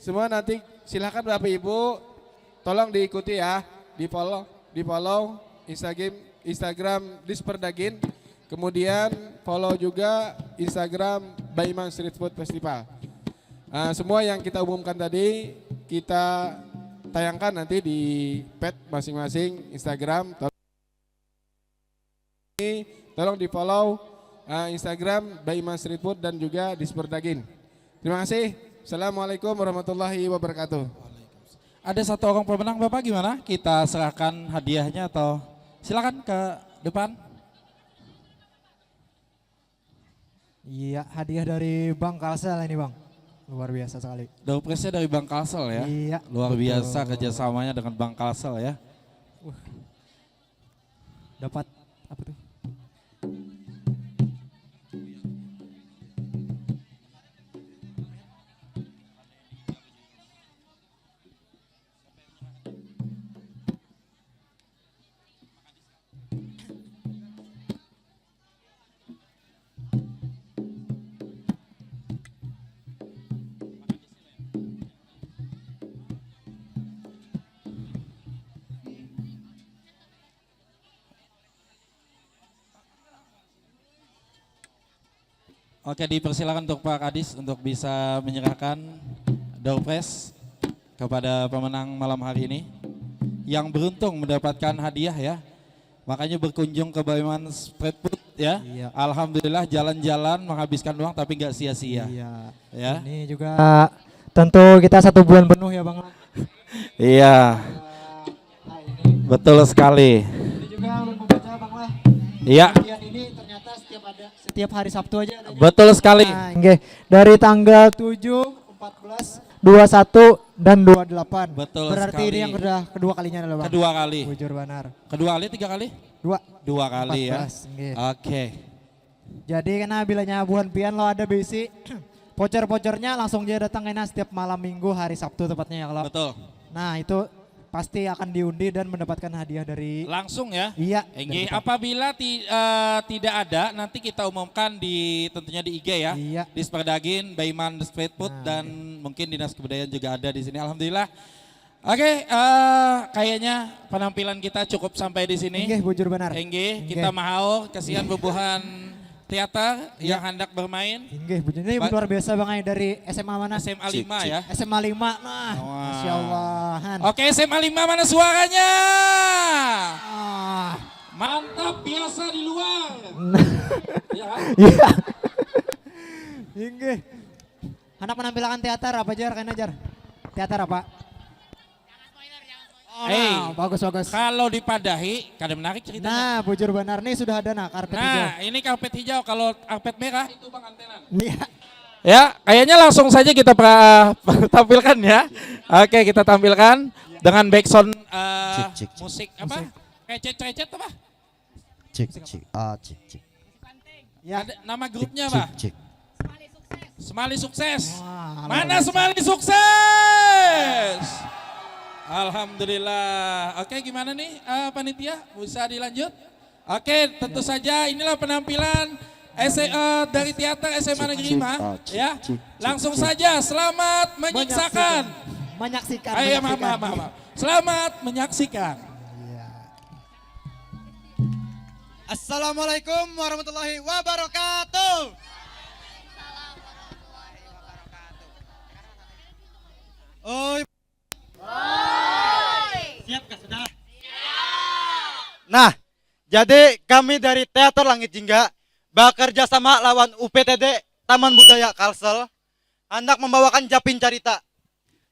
Semua nanti silahkan Bapak Ibu tolong diikuti ya, di-follow, di-follow Instagram, Instagram Disperdagin. Kemudian follow juga Instagram Baiman Street Food Festival. Ah, semua yang kita umumkan tadi kita tayangkan nanti di pet masing-masing Instagram. Tol-, tolong di-follow, ah, Instagram Baiman Street Food dan juga Disperdagin. Terima kasih. Assalamualaikum warahmatullahi wabarakatuh. Ada satu orang pemenang, Bapak, gimana? Kita serahkan hadiahnya atau silakan ke depan. Iya, hadiah dari Bank Kalsel ini, Bang. Luar biasa sekali. Door prize-nya dari Bank Kalsel ya. Iya. Luar biasa kerjasamanya dengan Bank Kalsel ya. Uh, dapat apa tuh? Oke, dipersilakan untuk Pak Kadis untuk bisa menyerahkan door prize kepada pemenang malam hari ini yang beruntung mendapatkan hadiah ya. Makanya berkunjung ke Baiman Street Food ya. Iya. Alhamdulillah jalan-jalan menghabiskan uang tapi nggak sia-sia. Iya. Ya. Ini juga tentu kita satu bulan penuh ya Bang. Iya. Betul sekali. Ini juga ulun mau baca Bang lah. Iya. Ini ternyata setiap ada setiap hari Sabtu aja ada. Betul sekali. Nah, nggih. Dari tanggal tujuh, empat belas, dua satu dan dua delapan. Betul Berarti sekali. Ini yang sudah kedua kalinya loh Bang. Kedua kali. Bujur banar. Kedua kali tiga kali? Dua. Dua kali ya. Oke. Okay. Jadi kena bilanya buhan pian lo ada bisi voucher-vouchernya langsung aja datang kena setiap malam minggu hari Sabtu tepatnya ya kalau. Betul. Nah, itu pasti akan diundi dan mendapatkan hadiah dari langsung ya. Iya. Inggih, apabila ti, uh, tidak ada nanti kita umumkan di tentunya di I G ya. Iya. Di Sperdagin, Baiman Street Food nah, dan iya. Mungkin Dinas Kebudayaan juga ada di sini. Alhamdulillah. Oke, uh, kayaknya penampilan kita cukup sampai di sini. Inggih, bujur benar. Inggih, kita mahau kasihan bubuhan teater yang hendak bermain. Inggih, bujur. Ini luar biasa Bang Ai dari S M A mana? S M A lima ya. S M A lima. Nah, Masya Allah. Han. Oke, S M A lima mana suaranya? Ah. Mantap biasa di luar. Iya. Inggih. Anak menampilakan teater apa jar kena jar? Teater apa? Oh, hey, nah, bagus bagus. Kalau dipadahi, kada menarik ceritanya. Nah, bujur benar nih sudah ada nah karpet nah, hijau. Nah, ini karpet hijau. Kalau karpet merah itu bang antenan. Iya. Ya, kayaknya langsung saja kita pra, tampilkan ya. Oke, kita tampilkan dengan backsound uh, cik, cik, cik. Musik apa? Musik. Kecet-cecet apa? Cik, cik. Ah, cik, cik. Ya. Ada nama grupnya apa? Cik, cik. Semali sukses. Wah, luar biasa. Mana Semali sukses? Alhamdulillah. Oke, gimana nih, eh, panitia? Bisa dilanjut? Oke, tentu saja inilah penampilan S- eh, dari teater S M A Negeri lima, ya. Langsung saja, selamat menyaksikan. Menyaksikan. Eh, iya, maaf, maaf, maaf, maaf. Selamat menyaksikan. Iya. Assalamualaikum warahmatullahi wabarakatuh. Oi. Siap kah sudah? Nah, jadi kami dari Teater Langit Jingga bekerja sama lawan U P T D Taman Budaya Kalsel handak membawakan Japin Carita.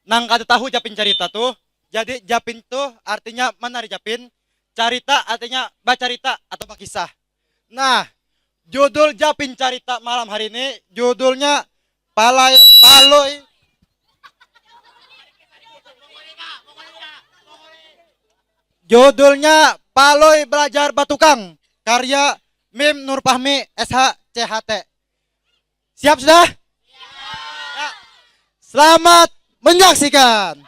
Nang kada tahu Japin Carita tuh, jadi Japin tuh artinya menari Japin, carita artinya bacarita atau bakisah. Nah, judul Japin Carita malam hari ini judulnya Palai, Palui. Judulnya Palui Belajar Batukang, karya Mim Nurfahmi, S H, C H T. Siap sudah? Ya. Selamat menyaksikan.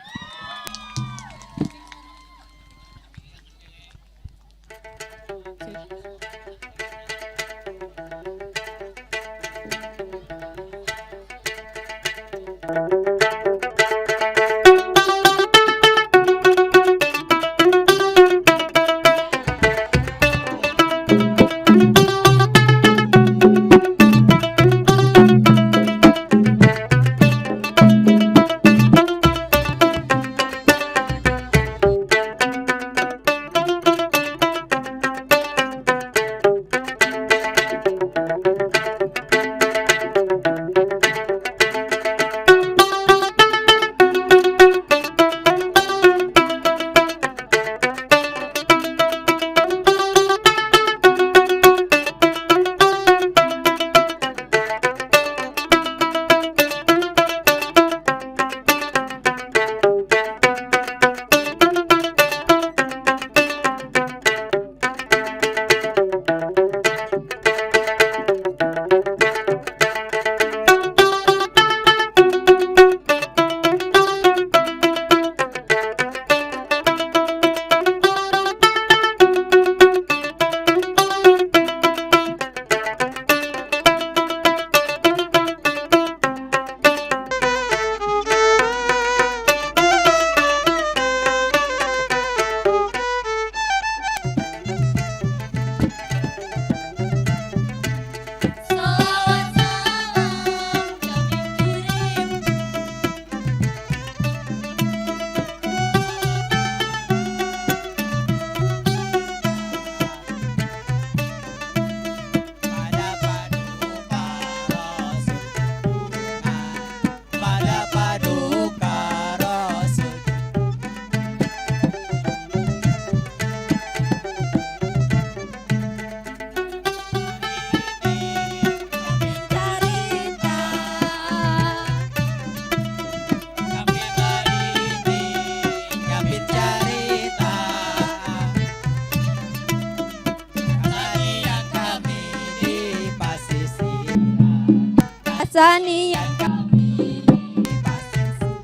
Kasanian kami di pasisir.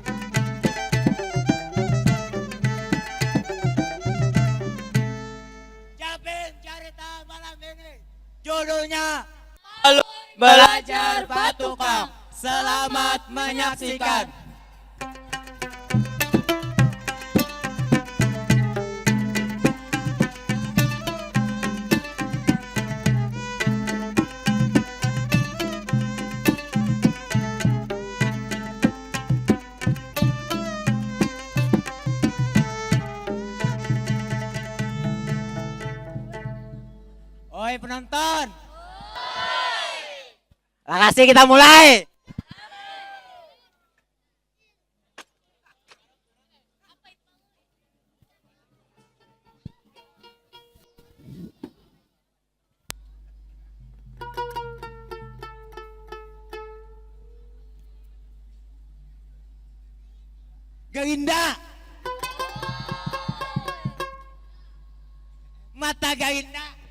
Japin carita malam ini judulnya Belajar Batukang. Selamat menyaksikan. Oi penonton. Lakasi kita mulai. Garinda. Mata Garinda.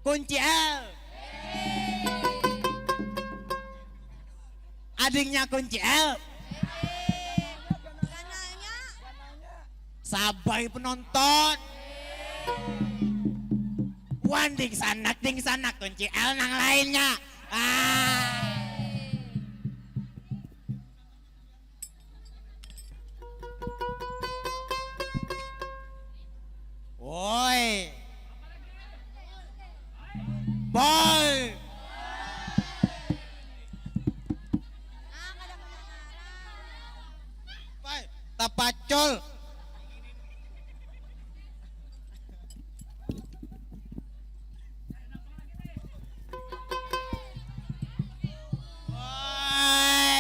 Kunci L. Adingnya Kunci L. Sabar penonton. Wan ding sanak, ding sanak, Kunci L nang lainnya. Ah. Woi. Boy. Pai, tapacul. Woi.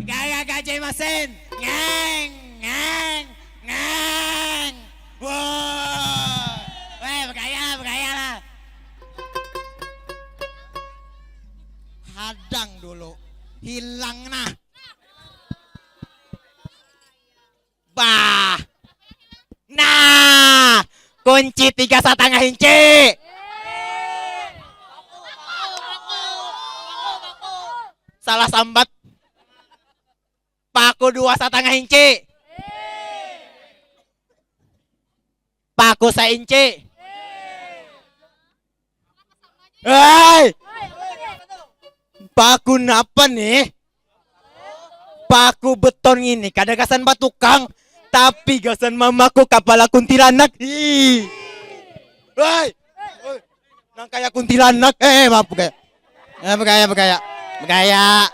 Gaya gaji mesin. Ngeng, ngeng, ngeng. Woi. Woi, begaya lah, begaya lah. Hadang dulu. Hilang nah. Bah. Nah, kunci tiga satangah inci. Salah sambat. Paku dua satangah inci. Paku sainci. Hei! Paku napa nih? Paku beton ini kada gasan batukang, tapi gasan mamaku kapala kuntilanak. Ih. Hei! Nang kaya kuntilanak. Eh, maaf, begaya. Eh, begaya, begaya. Begaya.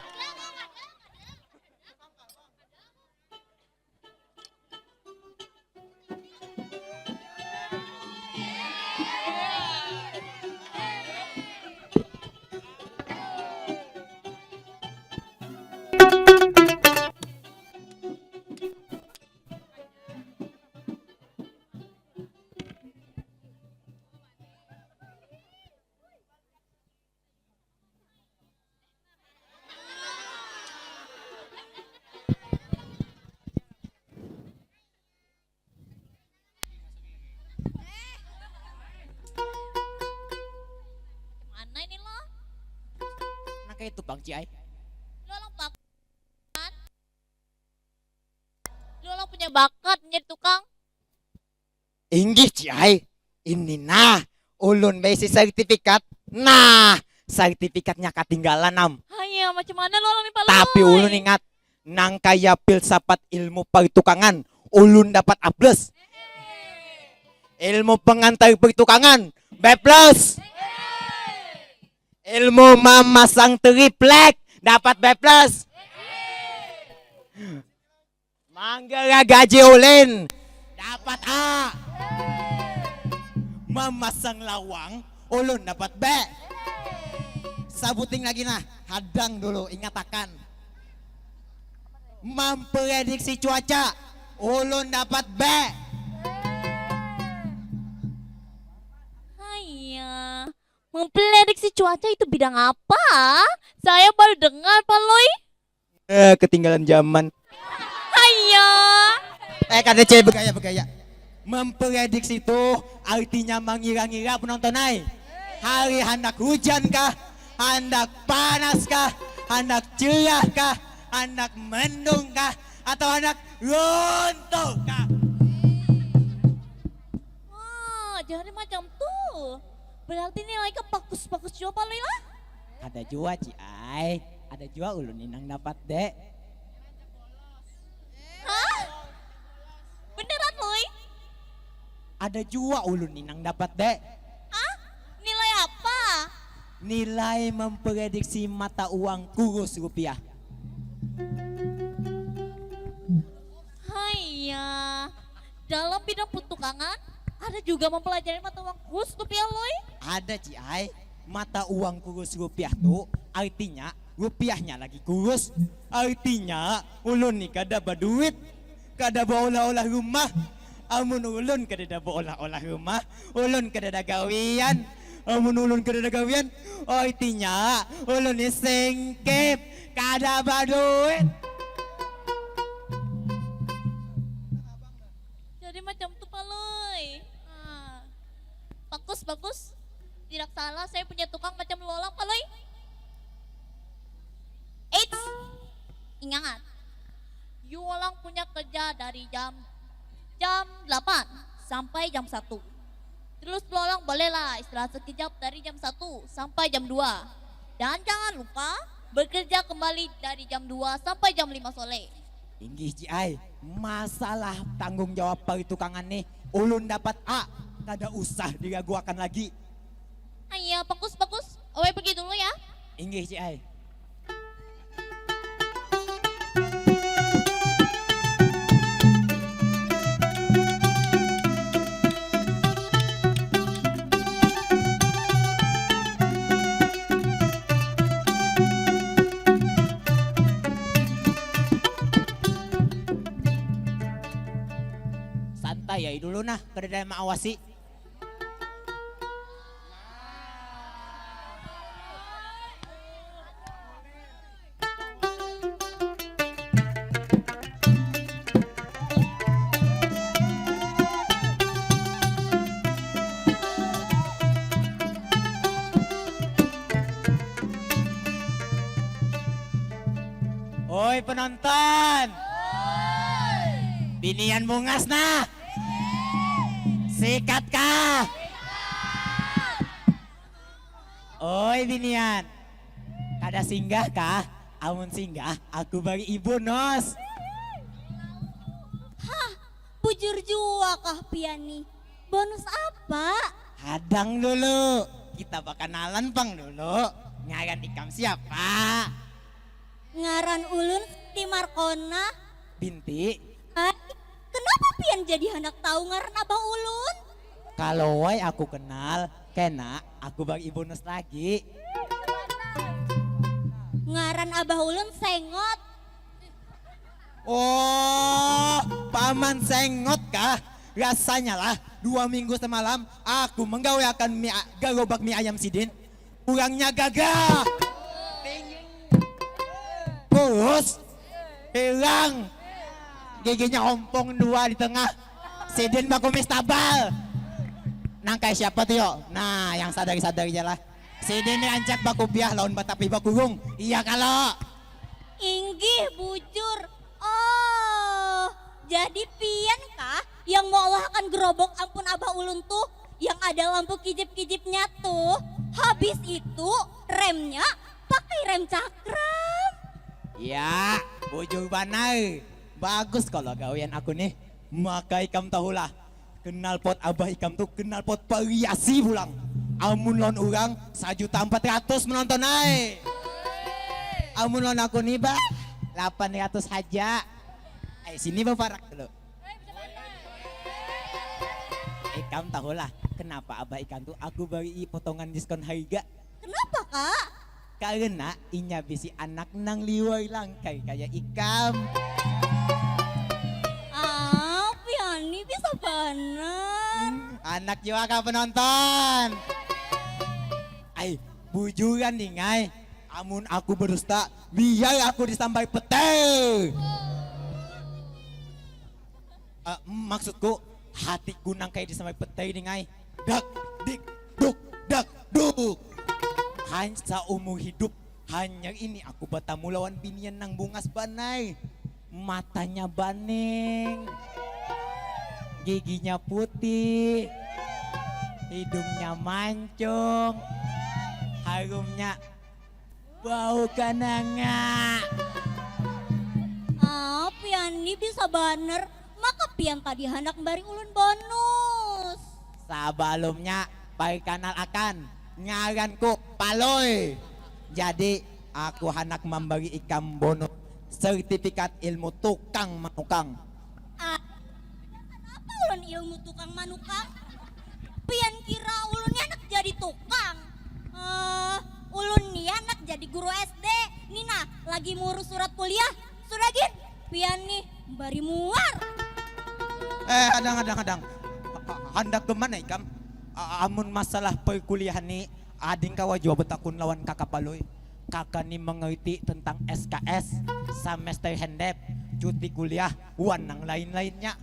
Mana ini lo? Nah, kayak itu, Bang Ci ai. Lo orang bakat. Lo orang punya bakat menjadi tukang. Inggih, Ci ai. Ini nah, ulun baisi sertifikat. Nah, sertifikatnya katinggalan am. Haya, macam mana lo orang ni, Palui? Tapi ulun ingat, nang kaya filsafat ilmu pertukangan, ulun dapat A plus. Ilmu pengantar pertukangan, B plus. Ilmu mamasang triplek, dapat B plus. Manggeragaji ulin, dapat A. Mamasang lawang, ulun dapat B. Sabuting lagi nah, hadang dulu, ingatakan. Mamprediksi cuaca, ulun dapat B. Haiya, memprediksi cuaca itu bidang apa? Saya baru dengar, Palui. Eh, ketinggalan zaman. Haiya. Eh, kada, Ci, begaya, begaya. Memprediksi itu artinya mangira-ngira, penonton ai. Hari handak hujan kah? Handak panas kah? Handak cerah kah? Handak mendung kah? Atau handak runtuh kah? Wah, jadi macam tu. Berarti nilai ikam bagus-bagus jua, Palui lah? Kada jua, Ci ai. Ada jua ulun ni nang dapat D. Hah? Beneran, Lui? Ada jua ulun ni nang dapat D. Hah? Nilai apa? Nilai memprediksi mata uang kurs rupiah. Haiya, dalam bidang pertukangan ada juga mempelajari mata uang kurs rupiah, Lui? Ada, Ci ai. Mata uang kurs rupiah tu artinya rupiahnya lagi kurs. Artinya ulun ni kada baduit, kada baolah-olah rumah. Amun ulun kadada baolah-olah rumah, ulun kadada gawian. Amun ulun kadada gawian, artinya ulun ni singkip, kada baduit. Jadi macam tu, Palui. Ah. Bagus, bagus. Tidak salah, saya punya tukang macam Luolang, Palui. Eits, ingat, Yuolang punya kerja dari jam jam delapan sampai jam satu. Terus Luolang bolehlah istirahat sekejap dari jam satu sampai jam dua. Dan jangan lupa bekerja kembali dari jam dua sampai jam lima sore. Inggih, Ci ai. Masalah tanggung jawab paritukangan nih, ulun dapat A. Kada usah diraguakan lagi. Iya, bagus, bagus. Awai pergi dulu ya. Inggih, Ci ai. Santai ai dulu nah, kadada yang maawasi. Oi penonton, binian bungas nah. Sikat kah? Oi binian, kada singgah kah? Amun singgah, aku bari ibunus. Hah, bujur jua kah pian nih? Bonus apa? Hadang dulu, kita bakanalan pang dulu. Ngaran ikam siapa? Ngaran ulun Siti Markona. Binti. Hai, kenapa pian jadi handak tahu ngaran abah ulun? Kalau wai aku kenal, kena aku bagi bonus lagi. Ngaran abah ulun Sengot. Oh, paman Sengot kah? Rasanya lah, dua minggu semalam aku menggaweakan mie a- garobak mie ayam sidin. Kurangnya gagah. Kurus. Hilang. Giginya ompong dua di tengah. Sidin bakumis tabal. Nang kayak siapa tuh yo? Nah, yang sadari-sadari aja lah. Sidin ni rancak bakupiah lawan batapih bakurung. Iya kalo. Inggih bujur. Oh, jadi pian kah yang mau awahakan gerobok ampun abah ulun tuh yang ada lampu kijip-kijipnya tuh? Habis itu remnya pakai rem cakram. Ya, bujur banar. Bagus kalau gawian aku nih. Maka ikam tahulah, knalpot abah ikam tu knalpot variasi pulang. Amun lawan urang sajuta ampat ratus menonton ai. Amun lawan aku ni bah, lapan ratus haja. Ai sini baparak dulu. Ikam tahulah kenapa abah ikam tu aku bari potongan diskon harga? Kenapa kak? Karena inya bisi anak nang liwar langkai kaya ikam. Ah, pian ni bisa banar. Handak jua kah penonton? Ai, bujuran ding ai. Amun aku bedusta, biar aku disambar petir. Eh, maksudku, hatiku nang kaya disambar petir ding ai. Dak, dik, duk, dak, duk. Hanya saumur hidup, hanyar ini aku batamu lawan binian nang bungas banar. Matanya baning, giginya putih, hidungnya mancung, harumnya bau kananga. Ah, pian ni bisa banar. Maka pian tadi handak mbari ulun bonus. Sabalumnya, perkenalakan, ngaranku Palui. Jadi, aku handak mambari ikam bonus sertifikat ilmu tukang manukang. Ah, kenapa ulun ilmu tukang manukang? Pian kira ulun ni handak jadi tukang? Eh, ulun ni handak jadi guru S D. Ni nah, lagi murus surat kuliah. Sudah gin, pian nih bari muar. Eh, hadang, hadang, hadang. Ha- Handak ke mana ikam? A- Amun masalah perkuliahan ni, ading kawa jua betakun lawan kakak Palui. Kakak ni mengerti tentang S K S, semester handap, cuti kuliah, wan nang lain-lainnya.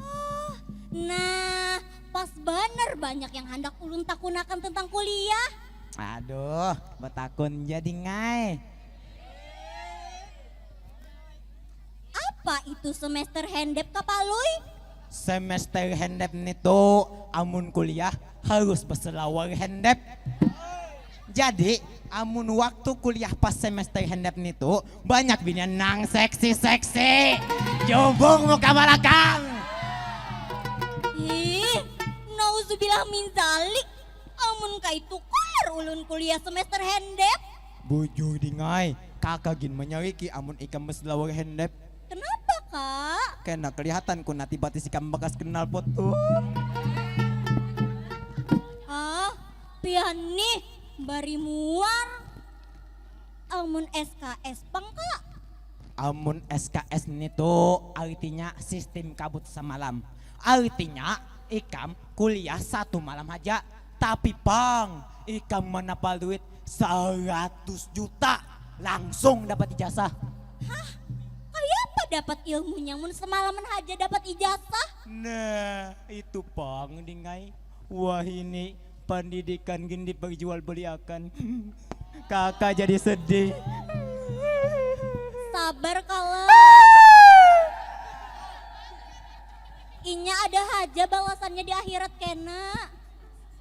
Oh, nah, pas Banar banyak yang handak ulun takunakan tentang kuliah. Aduh, batakun ja, Ding ai. Apa itu semester handep, Ka Palui? Semester handep nitu, amun kuliah harus baselawar handep. Jadi, amun waktu kuliah pas semester handep nitu, banyak binian nang seksi-seksi. Jubung muka balakang. Ih, nauzubillah min zalik. Amun kaitu, koler ulun kuliah semester handep. Bujur, Ding ai, kaka gin manyariki amun ikam baselawar handep. Kenapa, Kak? Kena kelihatan ku nati batis ikam bakas knalpot tuh. Ah, pian nih, bari muar. Amun S K S pang, Kak? Amun S K S nitu artinya sistem kabut samalam. Artinya, ikam kuliah satu malam haja, tapi pang, ikam manapal duit saratus juta, langsung dapat ijazah. Hah? Kayapa dapat ilmunya mun semalaman haja dapat ijazah? Nah, itu pang, Ding ai. Wahini, pandidikan gin diperjualbeliakan. Kaka jadi sedih. Sabar, Kala. Inya ada haja balasannya di akhirat kena.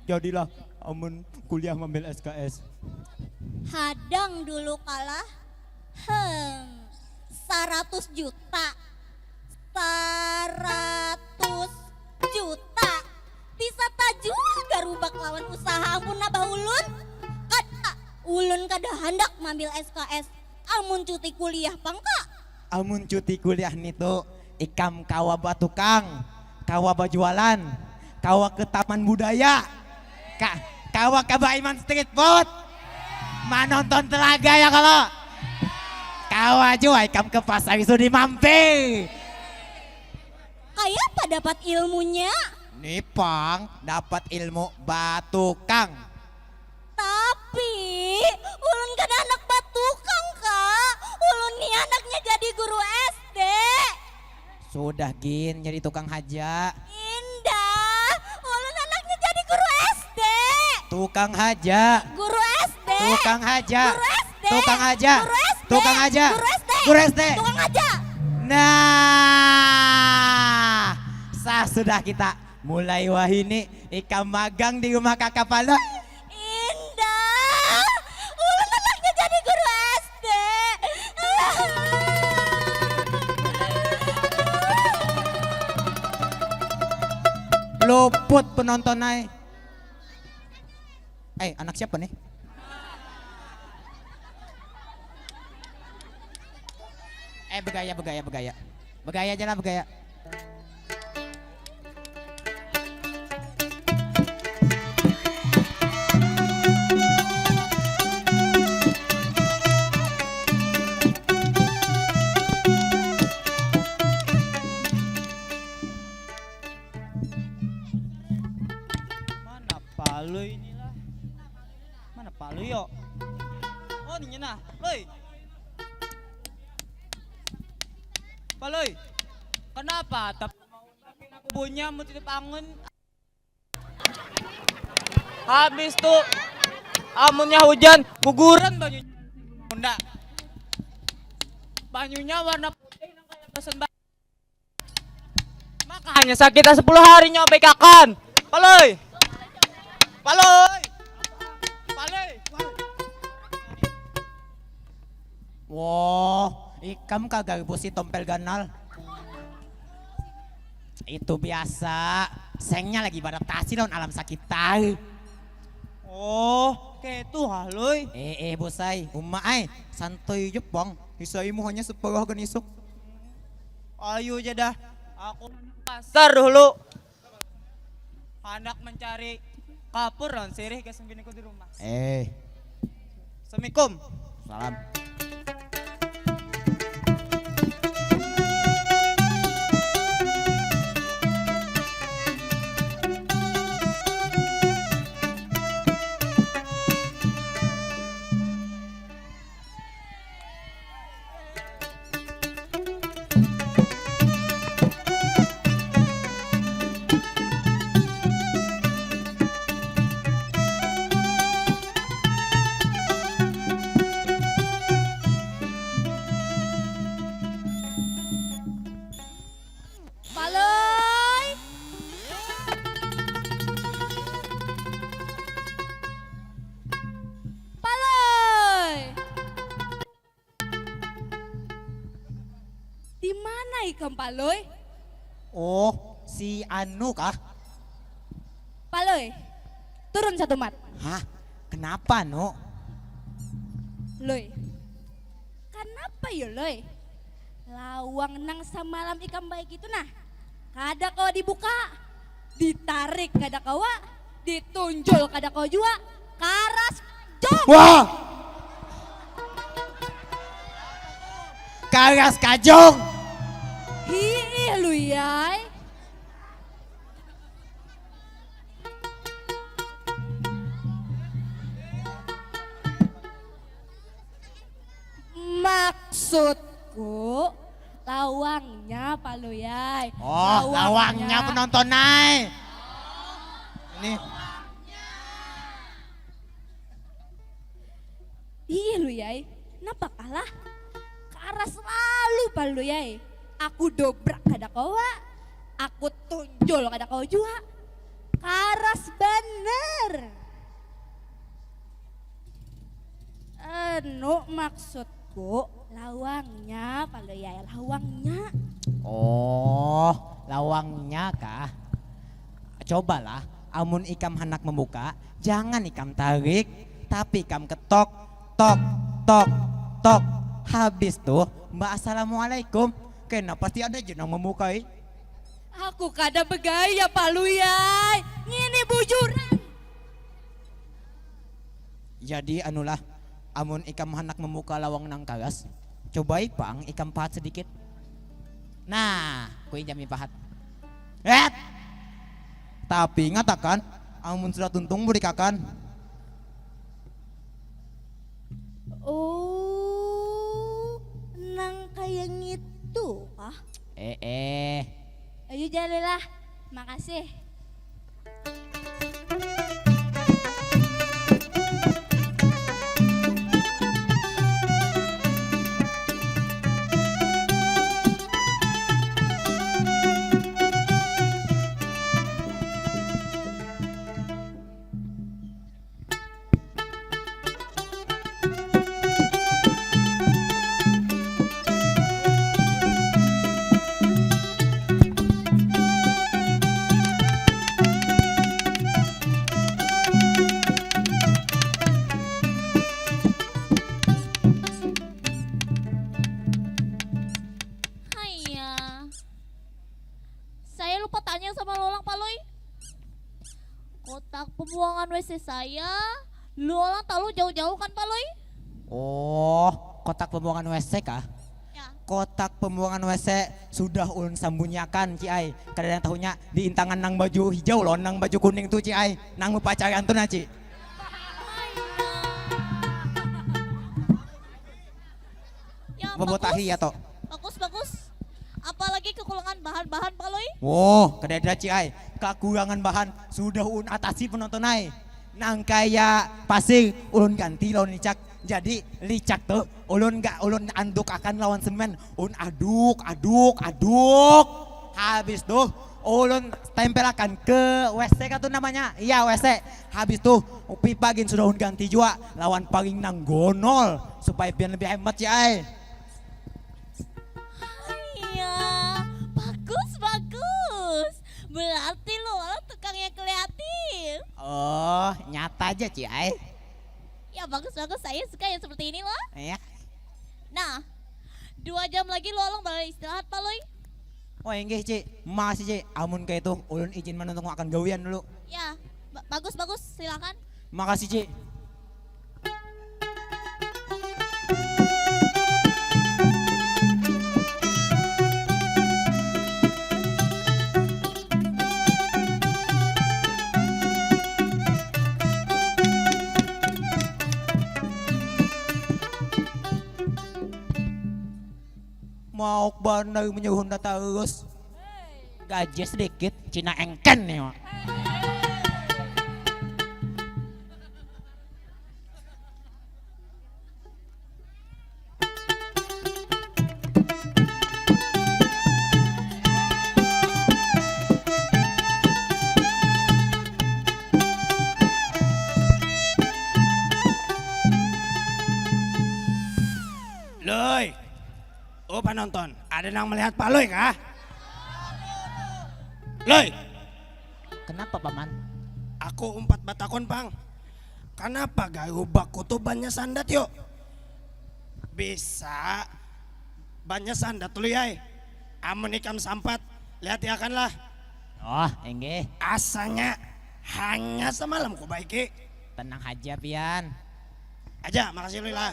Jadilah, amun kuliah mambil S K S. Hadang dulu, Kala. Hmm, saratus juta. Saratus juta. Bisa tajual garubak lawan usaha amun nabah ulun. Kada, ulun kada handak mambil S K S. Amun cuti kuliah pang, Kak? Amun cuti kuliah nitu, ikam kawa batukang, kawa bajualan, kawa ke taman budaya, ka, kawa ka Baiman Street Food, manonton telaga ya kalo. Kawa jua ikam ke Pasar Sudi mampir. Kayapa dapat ilmunya? Ni pang, dapat ilmu batukang. Tapi, ulun kada handak batukang, Kak. Ulun ni hanaknya jadi guru S D. Sudah gin, jadi tukang haja. Indah, ulun hanaknya jadi guru S D. Tukang haja. Guru S D. Tukang haja. Guru S D. Tukang haja. Guru S D. Tukang haja. Guru S D. Guru S D. Tukang haja. Nah, sah sudah kita. Mulai wahini, ikam magang di rumah Kaka Palui. Indah, ulun hanaknya jadi guru S D. Luput penonton ai. Eh, anak siapa nih? Eh, begaya, begaya, begaya. Begaya aja lah, begaya. Mana Palui ni lah? Mana Palui yo? Oh, ni nah, Lui. Palui, kenapa tapi punya mau titip angun? Habis tu, amunnya hujan, guguran banyu. Unda. Banyunya warna putih nang kaya pesen ba-, maka hanya sakit sepuluh hari nyawa bekakan. Palui. Palui. Palui. Woh, ikam kah garbusi tompel ganal? Itu biasa, sengnya lagi beradaptasi lawan alam sakitar. Oh, kaitu ha, Lui. Eh, eh, bos ai, uma ai, santuy ja pang. Hisai muhanya separuh hagan isuk. Ayu ja dah, aku pasar dahulu. Handak mancari kapur lawan sirih gasan biniku di rumah. Eh. Assalamualaikum. Salam. Ikam Palui? Oh, si Anu kah? Palui, turun satu mat. Hah? Kenapa, Nu? Lui, kenapa yo, Lui? Lawang nang samalam ikam baik itu nah, kada kawa dibuka. Ditarik kada kawa, ditunjul kada kawa jua. Karas kajung. Wah. Karas kajung. Hiih, Lui ai. Maksudku, lawangnya, Palui ai. Oh, lawangnya penonton ai. Ini. Ih, Lui ai. Napa kalah? Karas lalu, Palui ai. Aku dobrak kada kawa. Aku tunjul kada kawa jua. Karas banar. Anu, maksudku, lawangnya, Palui ai, lawangnya. Oh, lawangnya kah? Cobalah, amun ikam handak membuka, jangan ikam tarik, tapi ikam ketok, tok, tok, tok. Habis tuh, Mbak, assalamualaikum. Kena pasti ada je nang membukai. Aku kada begaya, Palui ai. Ngini bujuran. Jadi, anulah, amun ikam handak membuka lawang nang karas, cobai pang ikam pahat sedikit. Nah, kuinjami pahat. Et! Tapi ingat akan, amun sudah tuntung, burikakan. Oh, nang kaya ngitu kah? Eh, eh. Ayu, jalilah. Makasih. Haiya. Saya lupa tanya sama Lolang, Palui. Kotak pembuangan W C saya, Lolang tahu jauh-jauh kan, Palui? Oh, kotak pembuangan W C kah? Ya. Kotak pembuangan W C sudah ulun sambunyiakan, Ci ai. Kada ada yang tahunya di intangan nang baju hijau lawan nang baju kuning tu, Ci ai. Nang bepacaran tu nah, Ci. Ya, bagus. Babotahi ya, to? Bagus, bagus. Apalagi kekurangan bahan-bahan, Palui? Woh, kada ada, Ci ai. Kakurangan bahan sudah ulun atasi, penonton ai. Nang kaya pasir, ulun ganti lawan licak. Jadi, licak tu, ulun ga, ulun anduk akan lawan semen. Ulun aduk, aduk, aduk. Habis tu, ulun tempelakan ke W C kah tu namanya? Iya, W C. Habis tu, pipa gin sudah ulun ganti jua lawan paring nang gonol, supaya pian lebih hemat, Ci ai. Iya, bagus, bagus. Berarti Lolang tukang yang kreatif. Oh, nyata aja, Ci ai. Ya, bagus, bagus. Saya suka yang seperti ini, loh. Iya. Nah, dua jam lagi Lolang bakal istirahat, Palui. Oh, inggih, Ci. Makasih, Ci. Amun kaya itu, ulun izin manuntung akan gawian dulu. Ya, ba-, bagus, bagus. Silakan. Makasih, Ci. Mauk banar menyuruh Honda tarus. Gaji sedikit, Cina engken nih, Mak. Loi. Upan Nonton, ada nang melihat Palui kah? Lui. Kenapa paman? Aku umpat batakun pang. Kanapa garubakku tu bannya sandat yuk? Bisa bannya sandat lui ai. Amun ikam sampat, lihat iakan lah. Oh, inggih. Asanya hanya semalam ku baiki. Tenang haja pian. Aja, makasih lui lah.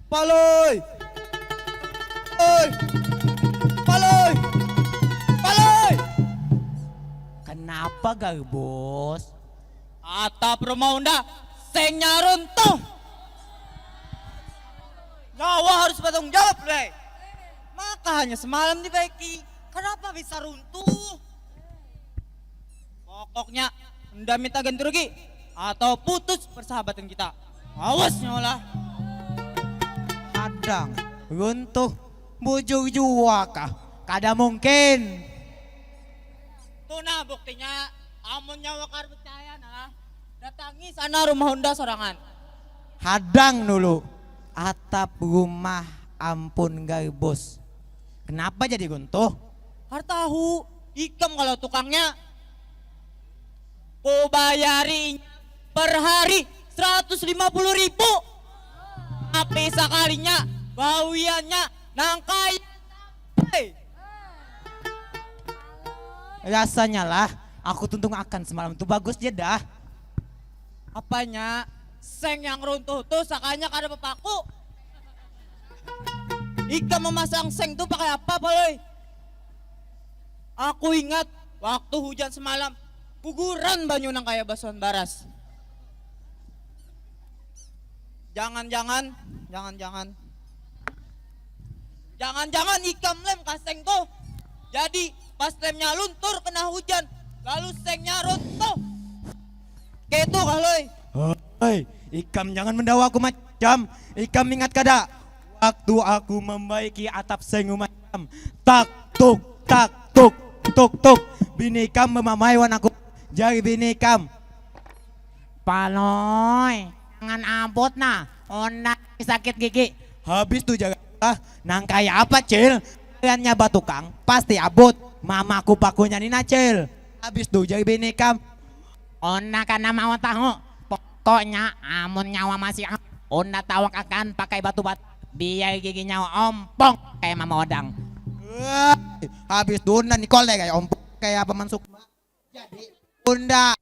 Palui! Palui! Palui! Palui! Kenapa Garbus? Atap rumah unda sengnya runtuh. Nyawa harus bertanggung jawab, Lei. Maka hanya semalam dibaiki. Kenapa bisa runtuh? Pokoknya unda minta ganti rugi atau putus persahabatan kita. Awas nyawa lah. Hadang, runtuh, bujur jua kah? Kada mungkin. Tuh nah buktinya, amun nyawa kada percaya nah, datangi sana rumah unda sorangan. Hadang dulu, atap rumah ampun Garbus. Kenapa jadi runtuh? Kada tahu, ikam kalau tukangnya. Ku bayari per hari seratus lima puluh ribu. Tapi sakalinya bawiannya nang kaya. Rasanya lah, aku tuntung akan semalam tu bagus ja dah. Apanya? Seng yang runtuh tu sakanya kada bepaku. Ikam memasang seng tu pakai apa, Palui? Aku ingat waktu hujan semalam, guguran banyu nang kaya basuhan baras. Jangan-jangan, jangan-jangan. Jangan-jangan ikam lem kaseng tuh. Jadi pas lemnya luntur kena hujan, lalu sengnya runtuh. Ketu kah, Loi? Hoi, ikam jangan mendawa aku macam. Ikam ingat kada? Waktu aku membaiki atap seng rumah ikam. Tak tuk, tak tuk, tuk tuk. Bini ikam memamai wan aku. Jari bini ikam. Paloi, jangan abut nah, unda sakit gigi. Habis tu jaga lah, nang kaya apa cil? Kaliannya batukang, pasti abut. Mamaku pakunya ni nah cil. Habis tu jari bini kam. Unda kana mau tahu, pokoknya amun nyawa masih am, unda tawak akan pakai batu batu. Biar giginya ompong kaya mama odang. Wah, habis tu unda ni kolai kaya ompong kaya paman sukma. Jadi unda.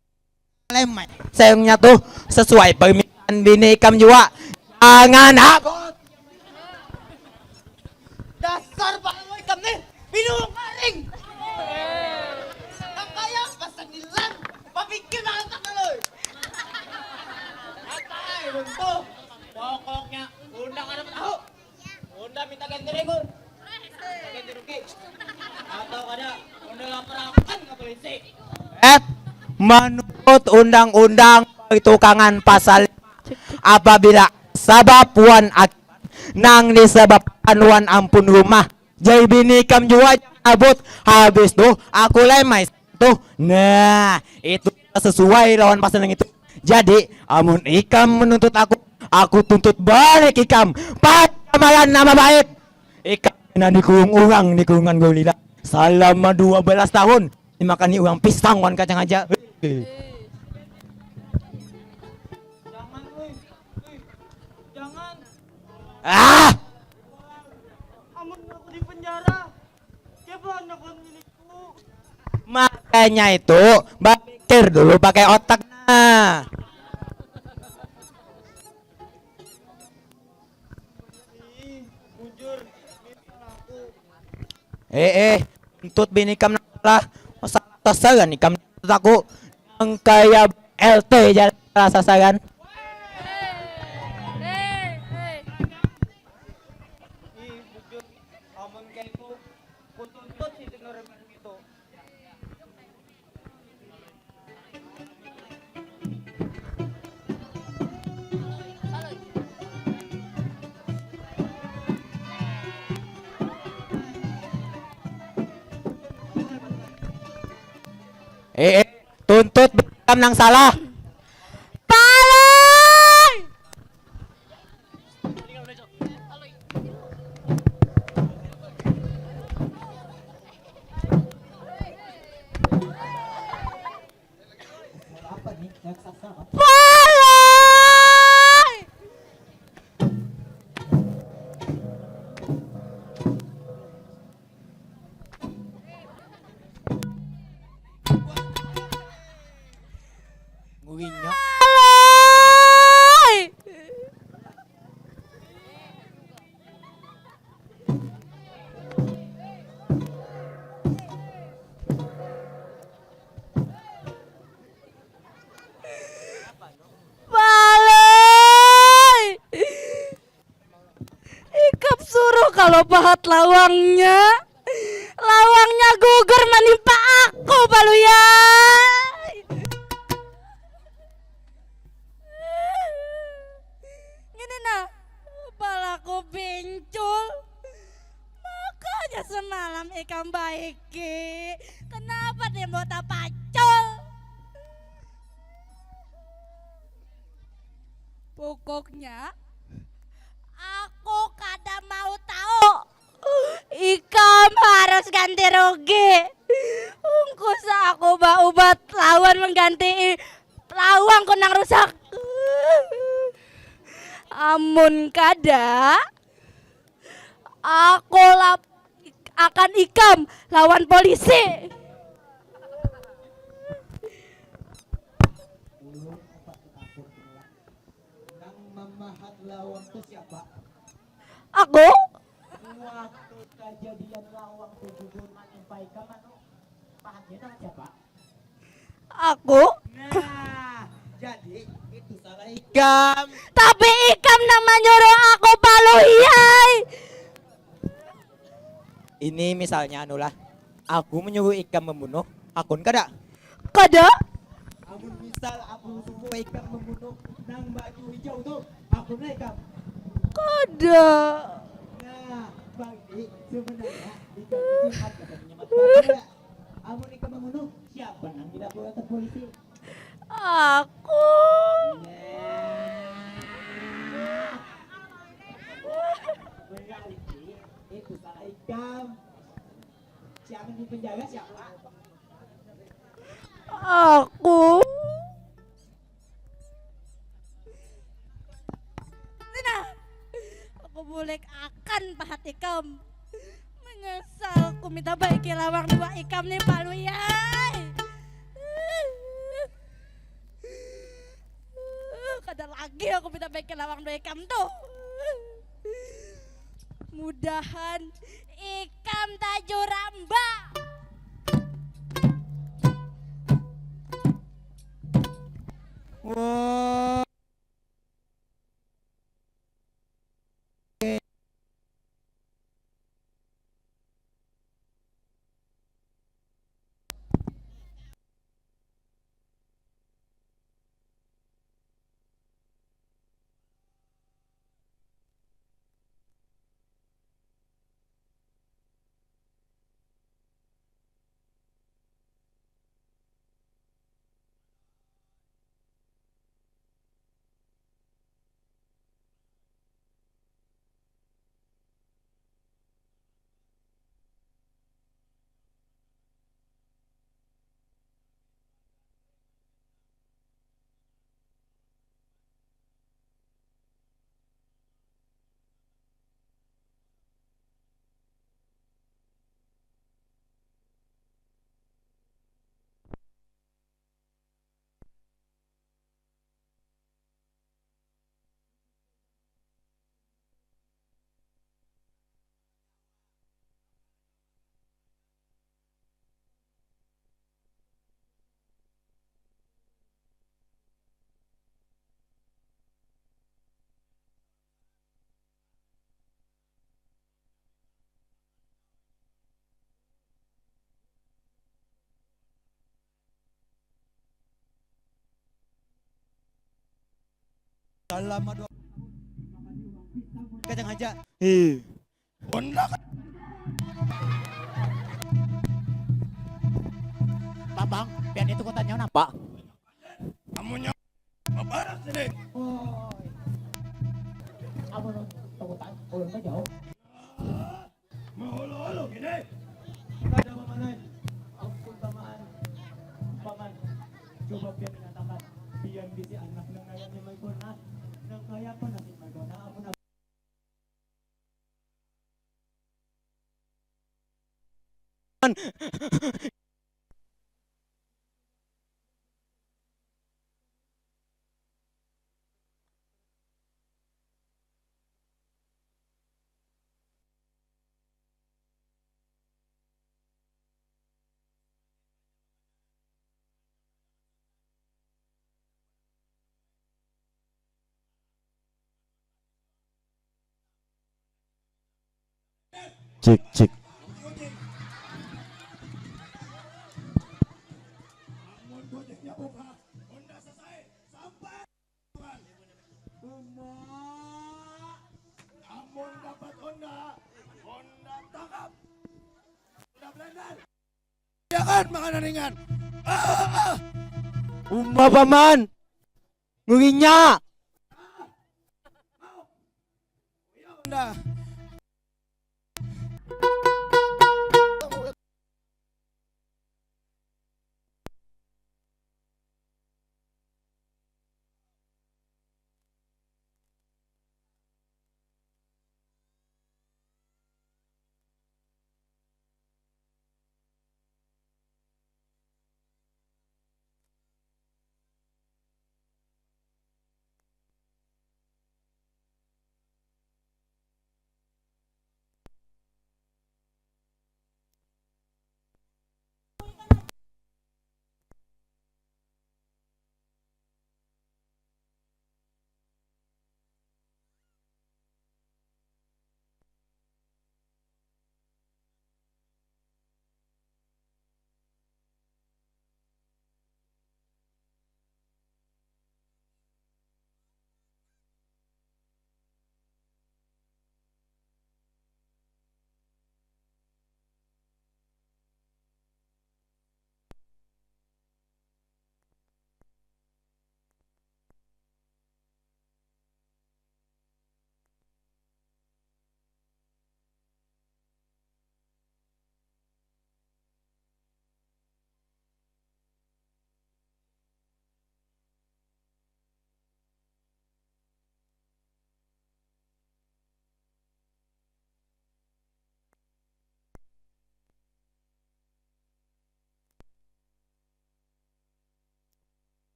Lemai. Sayangnya tuh sesuai permintaan bini ikam jua. Jangan abut. Dasar pangalo ikam nih, bingung garing. Nang kaya apa senilan, papikir nang antak dulu. Santai, runtuh. Pokoknya unda kada tahu. Unda minta ganti ribu. Ganti rugi. Atau kada, unda laparakan ka polisi. Et, manurut undang-undang pertukangan pasal lima, apabila sabab wan akibat nang disababkan wan ampun rumah, jai bini ikam jua jangan abut, habis tu aku lemai. Tuh, nah, itu sesuai lawan pasal nang itu. Jadi, amun ikam menuntut aku, aku tuntut balik ikam. Pai amalan nama baik. Ikam pernah dikurung urang di kurungan gorila salama dua balas tahun, dimakani urang pisang wan kacang aja. Hei. Jangan, wih. Wih. Jangan. Ah! Amun aku di penjara, siapa anak wan milikku? Makanya itu, bapikir dulu pakai otak nah. Ih, bujur, mimpin aku. Eh, eh, tuntut bini kam nang salah. Salah sasaran ikam tuntut aku. Nang kaya L T ja salah sasaran. Ih, bujur. Amun kaitu, kutuntut si Tinurunan itu. Eh, eh, tuntut ikam nang salah. Palui! Palui! Nguinya. Palui! Palui! Ikam suruh kalo pahat lawangnya. Lawangnya gugur manimpa aku, Palui ai. Ngini nah, balaku bincul. Makanya semalam ikam baiki. Kenapa timbul tapacul? Pokoknya, aku kada mau tahu. Ikam harus ganti rugi. Ungkus aku baubat lawan mengganti lawangku nang rusak. Amun kada, aku lap akan ikam lawan polisi. Nang mamahat lawang tu siapa? Aku. Waktu kajadian lawang tu gugur manimpa ikam, anu, pahatnya nang siapa? Aku. Nah, jadi itu salah ikam. Tapi ikam nang manyuruh aku, Palui ai. Ini misalnya anulah, aku menyuruh ikam membunuh, hakun kada? Kada. Amun misal aku suruh ikam membunuh nang baju hijau tu, hakun lah ikam? Kada. Nah, bagi sebenarnya ikam itu hak kada punya mata kada? Amun ikam membunuh, siapa nang dilapor ke polisi? Aku. Nah. Berarti itu salah ikam. Siapa di penjara siapa? Aku. Nah, aku bulik akan pahat ikam. Menyesal ku minta baiki lawang dua ikam nih, Palui ai. Kada lagi aku minta baiki lawang dua ikam tuh. Mudahan ikam tajuramba. Wah. Selama dua kacang aja. Ih. Bunda. Babang. Pian itu kutanya napa? Amunnya babaras ini. Amun tungutan ulun mah jauh. Maholo-holo gini. Kada paman ai. Ampun paman. Paman, coba pian ingatakan, pian bisi anak nang kaya ni Maiguna, nang kaya apa nasib Maiguna amun Cik, cik. Uma, amun dapat onda, onda tangkap, onda blender. Jangan makanan ringan. Ah, ah. Uma paman, nguinya. Onda.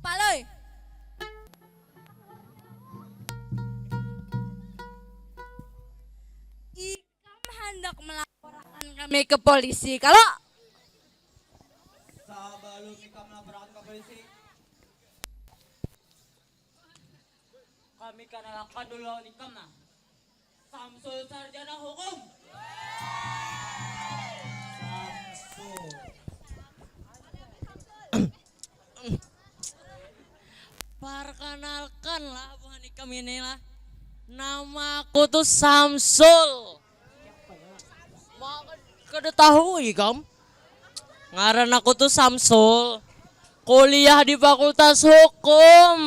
Palui. Ikam handak melaporakan kami ke polisi kalo? Sabalum ikam melaporakan ka polisi, kami kanalakan dulu lawan ikam nah. Samsul sarjana hukum. Samsul. Parkanalkan lah buhan ikam ini lah. Nama aku tuh Samsul. Kada tahu ikam. Ngaran aku tuh Samsul. Kuliah di Fakultas Hukum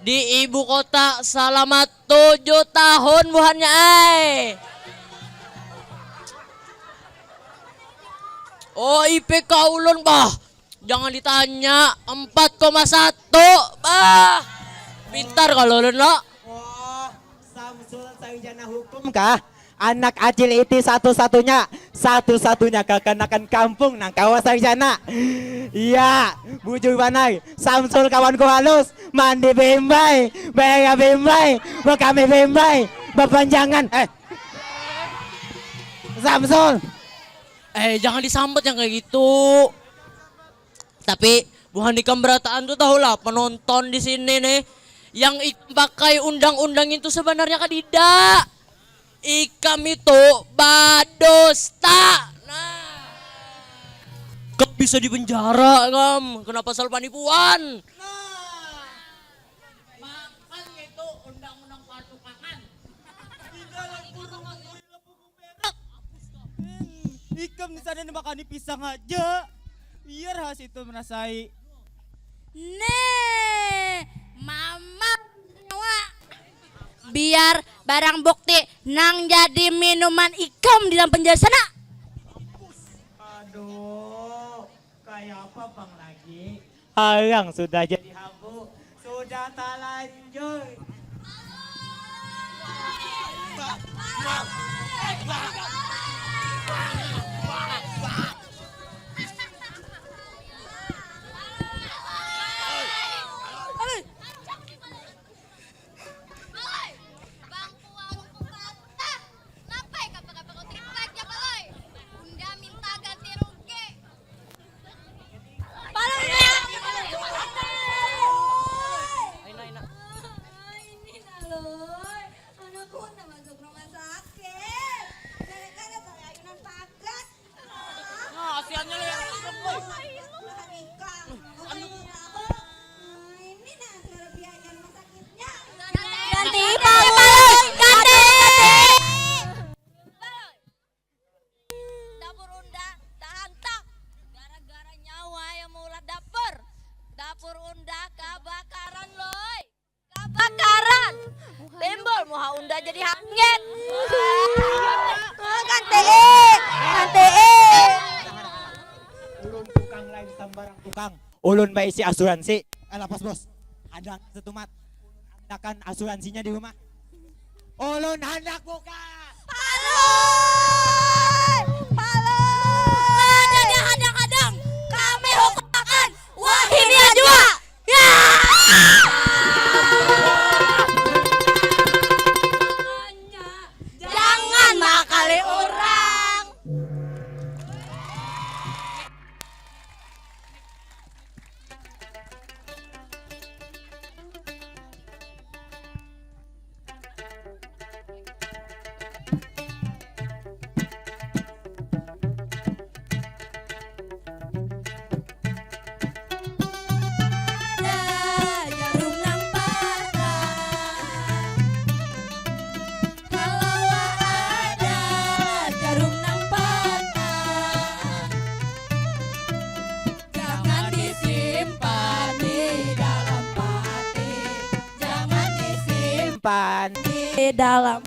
di ibu kota salama tujuh tahun buhannya ai. Oh, I P K ulun bah. Jangan ditanya, empat koma satu. Bah. Pintar kalau ulun lo. Oh, Samsul sarjana hukum kah? Anak acil iti satu-satunya, satu-satunya kakanakan kampung nang kawa sarjana. Iya, bujur banar. Samsul kawanku halus, mandi bembai, baya bembai, bakami bembai, bapanjangan. Eh. Samsul. Eh, jangan disambut yang kayak gitu. Tapi buhan ikam berataan tuh tahulah penonton di sini nih yang ikam pakai undang-undang itu sebenarnya kadida. Ikam itu badusta. Nah. Kok bisa di penjara, kam? Kena pasal panipuan. Nah. Makan itu undang-undang partukangan. Di dalam kurungan kuila buku berak. Hmm, ikam di sana nih makani pisang aja. Biar has itu merasai. Nih, mama nyawa. Biar barang bukti nang jadi minuman ikam di dalam penjara sana. Aduh, kayak apa bang lagi? Hayang sudah jadi habu, sudah talanjur. Bang Kuang Kumbata, napa ikam pakai pakai triplek ya, Bang? Unda minta ganti rugi. Palui. Aina, aina. Ini nah, Lui. Anakku udah masuk rumah sakit. Gara-gara tali ayunan pagat. Nah, kasihannya lah yang ikut, Lui. Ini nah, suara biaya rumah sakitnya. Ganti, Palui. Ganti. Dapur unda tahantam gara-gara nyawa yang maulah dapur. Dapur unda kabakaran, Lui. Kabakaran. Timbul muha unda jadi hangit. Kantii, kantii. Ulun tukang lain sambarang tukang. Ulun baisi asuransi. Eh, lapas, Bos. Ada setumat. Anakan asuransinya di rumah. Ulun handak buka. Palui! Palui! Kada dihadang-hadang, kami hukumakan wahini jua. Ya! Makanya jangan maakali urang. Ada jarum nang patah. Kalau ada jarum nang patah, jangan disimpan di dalam pati, jangan disimpan di dalam